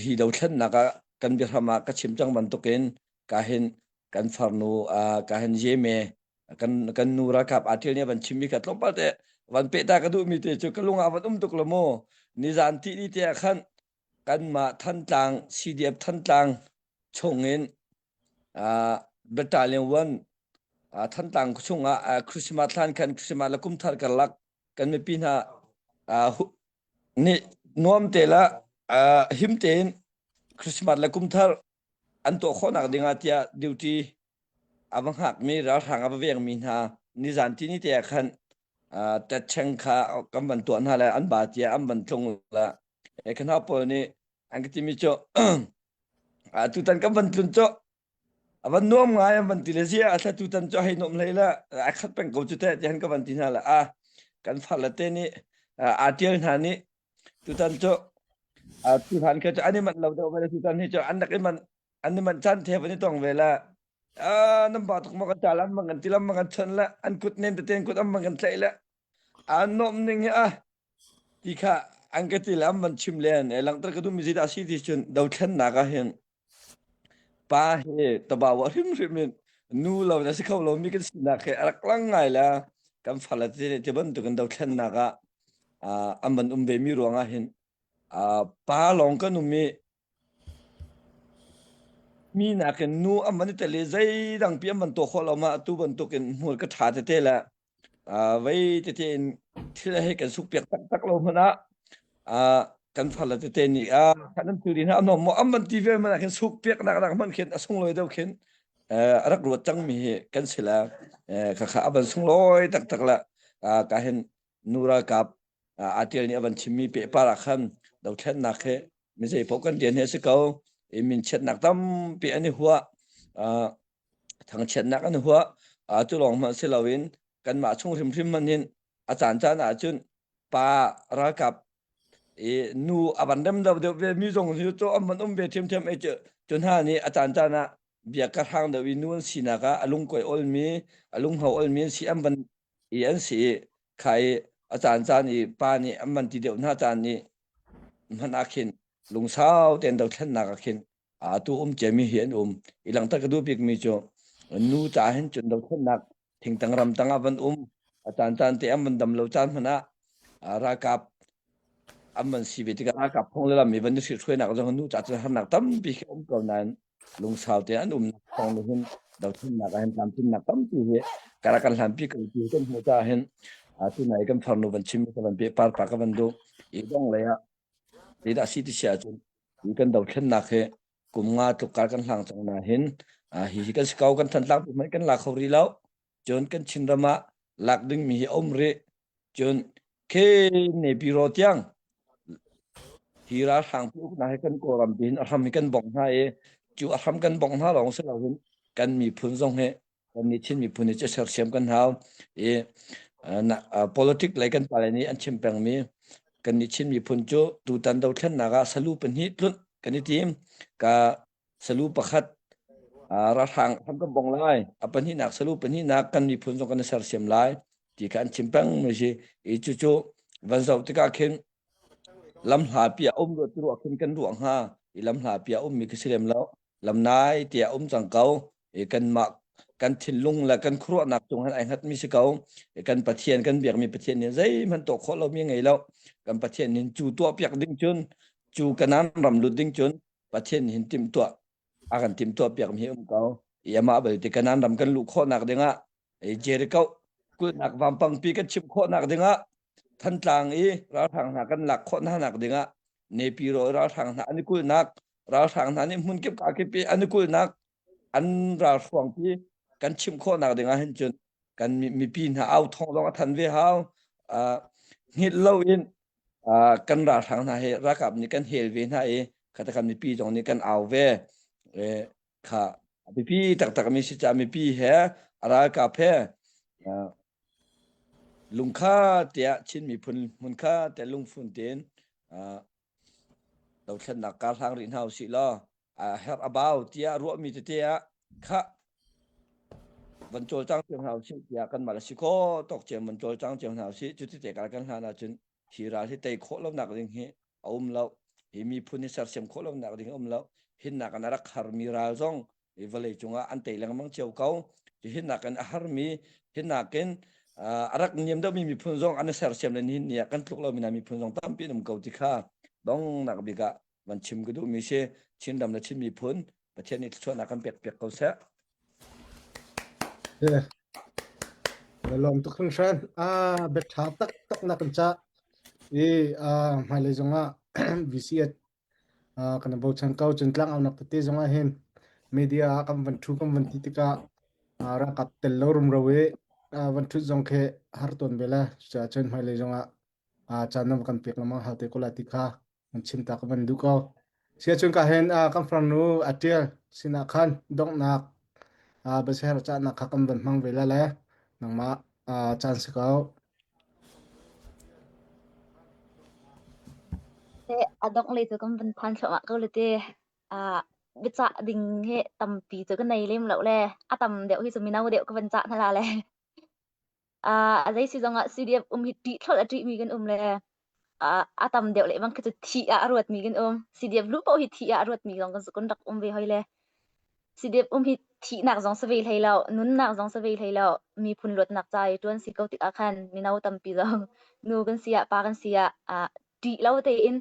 hi dothlennak ah kan biahram ah ka chim cang bantukin ka hin kan farnu ka hin Yeme kan kan nu ralkap aa ṭial nih van chimmi kha tlawmpal te van peh ta ka duhmi te cu ka lung ah van um tuk lo mu nizan ti ni te ah khan kanmah Thantlang CDF Thantlang chungin Uh, battalion 1 uh, Thantlang chungah uh, Christmas hlan khan Christmas le kum thar karlak kan mipi hna uh, nih nuam te la uh, him tein Christmas le kum thar an tuah khawhnak dingah tiah duty a va hngakmi ralhrang a va vengmi hna nizan ti ni te ah khan uh, tatcheng kha kan van tuah hna le an ba tiah an van tlung la e kan hna pawl nih an ka timi cu Tutan kan van tlun cu a van nuam ngai an van ti le zia a thla tutan cu hei nuam hlei la a khat peng ko cu teh tihan ka van ti hna la a kan farle te nih aa tial hna nih tutan cu tu hlan kha cu an i manh lo deuh ve le tutan hi cu an rak i manh an i manh caan the van i tong ve la nan ba tuk ma kan tal an mang kan tilam mang kan chon la an kut nem tete an kut an mang kan tlaih la an nuam ning hi a Ti kha an ka ti le an van chim len. E langhter ka duhmi zeidah a si ti cun dothlennak ah hin pa hi tabawa hrimhrim in nu lo na si kho lomi kan sinak hi a rak lang ngai le kan fale te ti bantukin dothlennak ah uh, an van um ve mi ruangah hin uh, pa lawng kan um i mi nakin nu an van i tel i zeidang pi an van tuah khawh lo ma atu bantukin hmur ka ṭha tete le vei tete in thil hei kan sukpiak taktak lo hmanh ah kan farle tete nih ah kan an turi hna an maw an van ti ve hmanh ah khin sukpiak nak nak hmanh khin a sunglawi deuh khin a rak ruat cangmi hi kan si la khakha a van sunglawi taktak la ka hin nu ralkap aa tial nih a van chimmi pehpar ah khan dothlennak he mi zei paoh kan rian hi a si ko i min chiatnak tampi an i huah thangchiatnak an huah cu lawng hmanh si loin kanmah chung hrimhrim hmanh hin a caan caan ahcun pa ralkap i nu a van rem deuh deuh ve mi zong hi cu an van um ve ṭhiamṭhiam ei cu cu hna nih a caan caan ah bia ka hrang deuh i nu an sinak ah a lungkuai olmi a lungho olmi an si an van i an si i kha i a caan caan i pa nih an van ti deuh hna caan nih hmanh ah khin lungsau tein dothlennak ah khin atu um ciami hi an um. I langhter ka duh bikmi cu nu ca hin cun dothlennak thingtang ramtang ah van um a caan caan te an van dam lo caan hmanh ah ralkap An van si ve tikah ralkap phung le lam i van i hruainak zong nu ca cun harnak tampi khi um ko nain lungsau tein an umnak thawng nih hin dothlennak ah hin tlamtlinnak tampi hi kara kan hlanpi ko ti kan hmuh caah hin tunai kan farnu van chim ka van pehpar pa ka van duh i dong lei ah zeidah si ti si ahcun hi kan dothlennak hi kum nga tluk kar kan hlang cang na hin hi hi kan si ko kan thantlang pi hmanh kan la kho rih lo cun kan Chinram ah lak dingmi hi a um rih cun khe Nepiro tiang hi ralhrang pi uknak hi kan Kawlram pi hin a hram hi kan bongh hna i cu a hram kan bongh hna lawng si loin kan miphun zong hi kan nih Chin miphun hi cu sersiam kan hau i politic lei kan pale nih an chim pengmi kan nih Chin miphun cu tutan dothlennak ah salu pahnih tlunh kan i tim ka salu pakhat ralhrang hram kan bong lai a pahnihnak salu pahnihnak kan miphun zong kan i sersiam lai ti kha an chim peng mi si i cucu van zoh tikah khin lam hla pi a um ruah ti ruah khin kan ruah hnga i lam hla pi a um mi khi si lem lo lam nai ti a um cang ko i kanmah kan thinlung le kan khuaruahnak cung han ai hngat mi si ko i kan Pathian kan biak mi Pathian nih zeihmanh tuah khawh lo mi ngei lo kan Pathian nih cu tuah piak ding cun cu kanan ram lut ding cun Pathian hin timhtuah a kan timhtuah piak mi um ko. I amah belte Kanan ram kan luh khawhnak dingah Jericho kulhnak vampangpi kan chim khawhnak dingah Thantlang i ralhrang hna kan lak khawh hna nak dingah Nepiro ralhrang hna an i kulhnak ralhrang hna nih hmun kip ka kip i an i kulhnak an ralhruangpi kan chim khawhnak dingah hin cun kan mipi hna au thong zong a than ve hau hngilh lo in kan ralhrang hna hi ralkap nih kan hel ve hna i kha kan mipi zong nih kan au ve kha mipi taktak mi si ca mipi he ralkap he lungkha tiah Chin miphun hmunkha tiah lungfun tein dothlennak kar hlang rih hna usih law a herh a bau tiah ruahmi tete ah kha van cawlcang cio hna usih tiah kanmah le si kho tawk cio van cawlcang cio hna usih cu tete kal kan hlan ahcun hi ral hi tei khawh lonak ding hi a um lo hi miphun hi sersiam khawh lonak ding a um lo hinnak in a rak harmi ral zong hi vawlei cungah an tei lengmang cio ko hinnak in a harmi hinnak in a rak niam deuhmi miphun zong an i sersiam le nihin ni ah kan tluk lomi hna miphun zong tampi an um ko ti kha dongnak bik ah van chim ka duhmi si Chinram le Chin miphun Pathian nih thluachuahnak kan pek piak ko seh. Yeah. Lawm tuk hringhran. Ah, bia ṭha taktak na kan cah. I ah hmailei zongah VCS ah kan bochan ko cun tlangaunak tete zongah hin media ah kan van ṭhu kan van ti tikah ah ralkap tel lo rumro i ah van ṭhut zong khi har tawn ve la. Cucaah cun hmailei zongah ah caan na kan pek lengmang hau te ko lai ti kha an chim ta ka van duh ko. Siacun ka hen kan farnu a ṭial sinah khan donghnak biaser cahnak kha kan van hmang ve la le nangmah caan si ko. A dongh lei cu kan van phan thluahmah ko le te. Biacah ding hi tampi cu ka nei lem lo le a tam deuh hi cu mino deuh ka van cah hna la le. A zei si zongah CDF um hi ṭih thlolh a ṭihmi kan um le a tam deuh le bang khi cu thih ah a ruatmi kan um. CDF luh paoh hi thih ah a ruatmi zong kan kan rak um ve hoi le. CDF um hi thihnak zong si ve hlei lo, nunnak zong si ve hlei lo, miphun luatnak ca i ṭuan si ko tikah khan mino tampi zong nu kan si ah pa kan si ah ṭih lo tein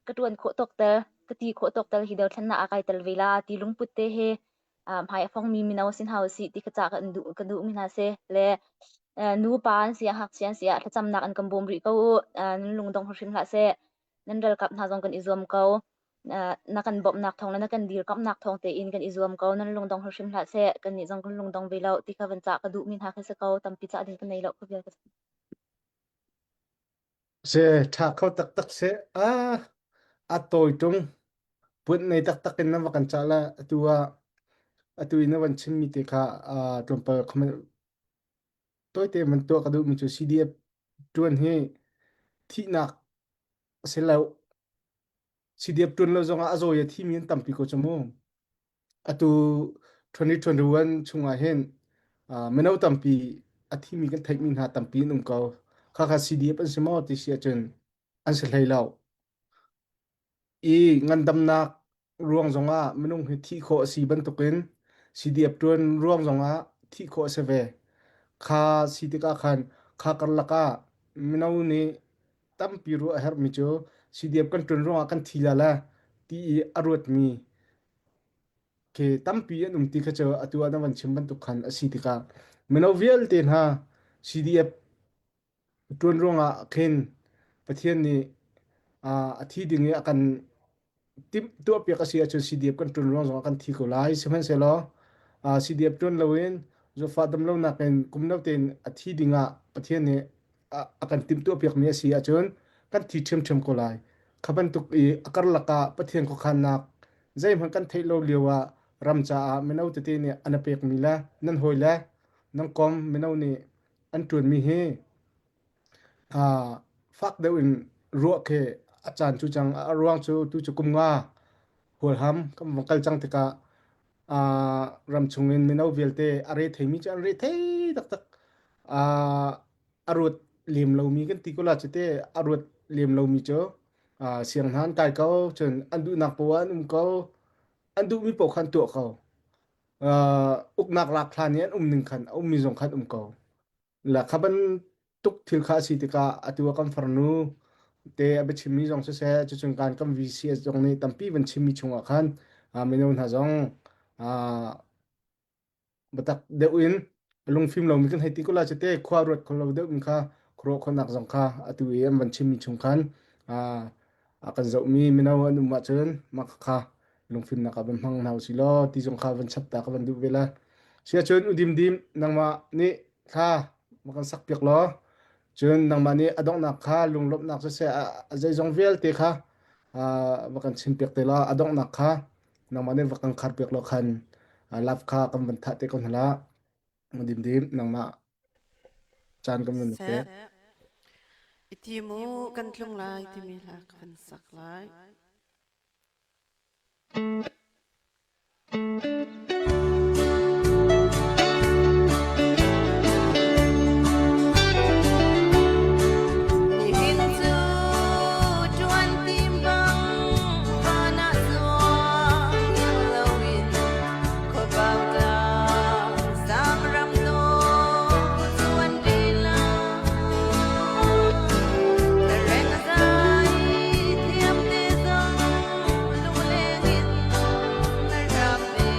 ka ṭuan khawh tawk tel, ka ti khawh tawk tel hi dothlennak ah kai tel ve la ti lungput te he hmai a fongmi mino sin hau si ti kha ca kan duh ka duhmi hna si le nu pa an si ah ngakchia an si ah thlacamnak an kan bawm rih ko u nan lungdong hrim hlah seh nan ralkap hna zong kan i zuam ko na kan bawmhnak thawng le na kan dirkamhnak thawng tein kan i zuam ko nan lungdong hrim hlah seh kannih zong kan lungdong ve lo ti kha van cah ka duhmi hna khi si ko tampi cah ding ka nei lo ka vial ka Se ṭha kho taktak si. Ah, a tawi ṭung. Puan nei taktak in na va kan cah le atu ah atu i na van chimmi te kha ah, tlawmpal comment tawite man tuah ka duhmi cu CDF ṭuan hi thihnak a si lo. CDF ṭuan lo zongah a zawi a thimi an tampi ko cu mu. Atu 2021 chungah hin ah, mino tampi a thimi kan theihmi hna tampi an um ko. Khakha CDF an si maw ti si ahcun an si hlei lo. I ngandamnak ruang zongah minung hi thih khawh a si bantukin CDF ṭuan ruang zongah thih khawh a si ve. Kha si tikah khan kha karlak ah mino nih tampi ruah a herhmi cu CDF kan ṭuan ruangah kan thi la la ti i a ruatmi khi tampi an um ti kha cu atu ah na van chim bantuk khan a si tikah mino vialte hna CDF ṭuan ruangah khin Pathian nih a thi ding i a kan timh tuahpiak a si ahcun CDF kan ṭuan ruang zongah kan thi ko lai. Sihmanhsehlaw CDF ṭuan loin zawtfah damlonak in kum no tein a thi dingah Pathian nih a kan timhtuahpiakmi a si ahcun kan thi ṭhiamṭhiam ko lai. Kha bantuk i a karlak ah Pathian khuakhannak zeihmanh kan theih lo lio ah ram caah mino tete nih an a pekmi le nan hawi le nan kom mino nih an ṭuanmi hi fak deuh in ruah khi a caan cu cang. A ruang cu tu cu kum nga hualham kan vung kal cang tikah ram chungin mino vialte a re theimi cu an re thei taktak. A ruat lem lomi kan ti ko la cu te a ruat lem lomi cu siang hna an kai ko cun an duhnak poah an um ko an duhmi paoh kha an tuah ko. Uknak lak hlan i an um ning khan a ummi zong khan um ko. La kha bantuk thil kha a si tikah atu ah kan farnu te a biachimmi zong siseh cucun kan kan VCS zong nih tampi van chimmi chungah khan mino hna zong biatak deuh in lungfim lomi kan hei ti ko la cite khua ruat kho lo deuh in kha khuaruah khawhnak zong kha atu i an van chimmi chung khan a kan zohmi mino an um ahcun mah kha lungfimnak ah van hmang hna usih law ti zong kha van chap ta ka van duh ve la. Siacun udim dim nangmah nih thla ma kan sak piak law cun nangmah nih a donghnak kha lunglawmhnak siseh a zeizong vialte kha va kan chim piak te law a donghnak kha nangmah nih va kan khar piak law khan love kha kan van thah te ko hna la dim dim nangmah caan kan van pek. Iti mu kan tlung lai timi hla ka van sak lai. Nihin cu ṭuan tim bang van ah zuang iang loin khuapau tlang sang ram dawh cuan rih lo. Reng zai thiam te zong lungleng in na rak ve.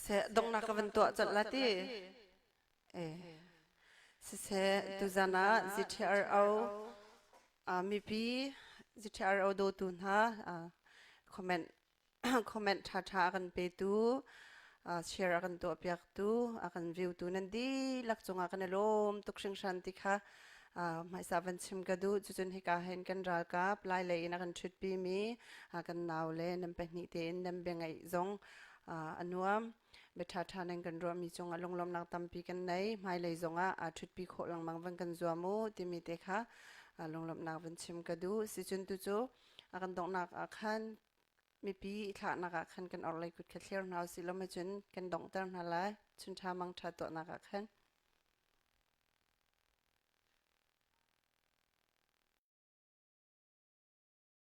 Siseh donghnak ka van tuah colh la ti. Eh. Siseh tuzan ah GTRO mipi GTRO dawtu hna comment comment ṭhaṭha a kan petu share a kan tuahpiaktu a kan viewtu nan dihlak cungah kan i lawm tuk hringhran ti kha hmaisa van chim ka duh. Cucun hika hin kan ralkap lai lei in a kan ṭhutpimi kan nau le nan pahnih tein nan bia ngaih zong a nuam. Bia ṭhaṭha nan kan ruahmi cungah lunglawmhnak tampi kan nei. Hmailei zongah aa ṭhutpi khawh lengmang van kan zuam u timi te kha lunglawmhnak van chim ka duh. Sicun tu cu a kan donghnak ah khan mipi i thlahnak ah khan kan orhlei kut kha thlir hna usih law macun kan donghter hna lai. Chun ṭha mang ṭha tuahnak ah khan.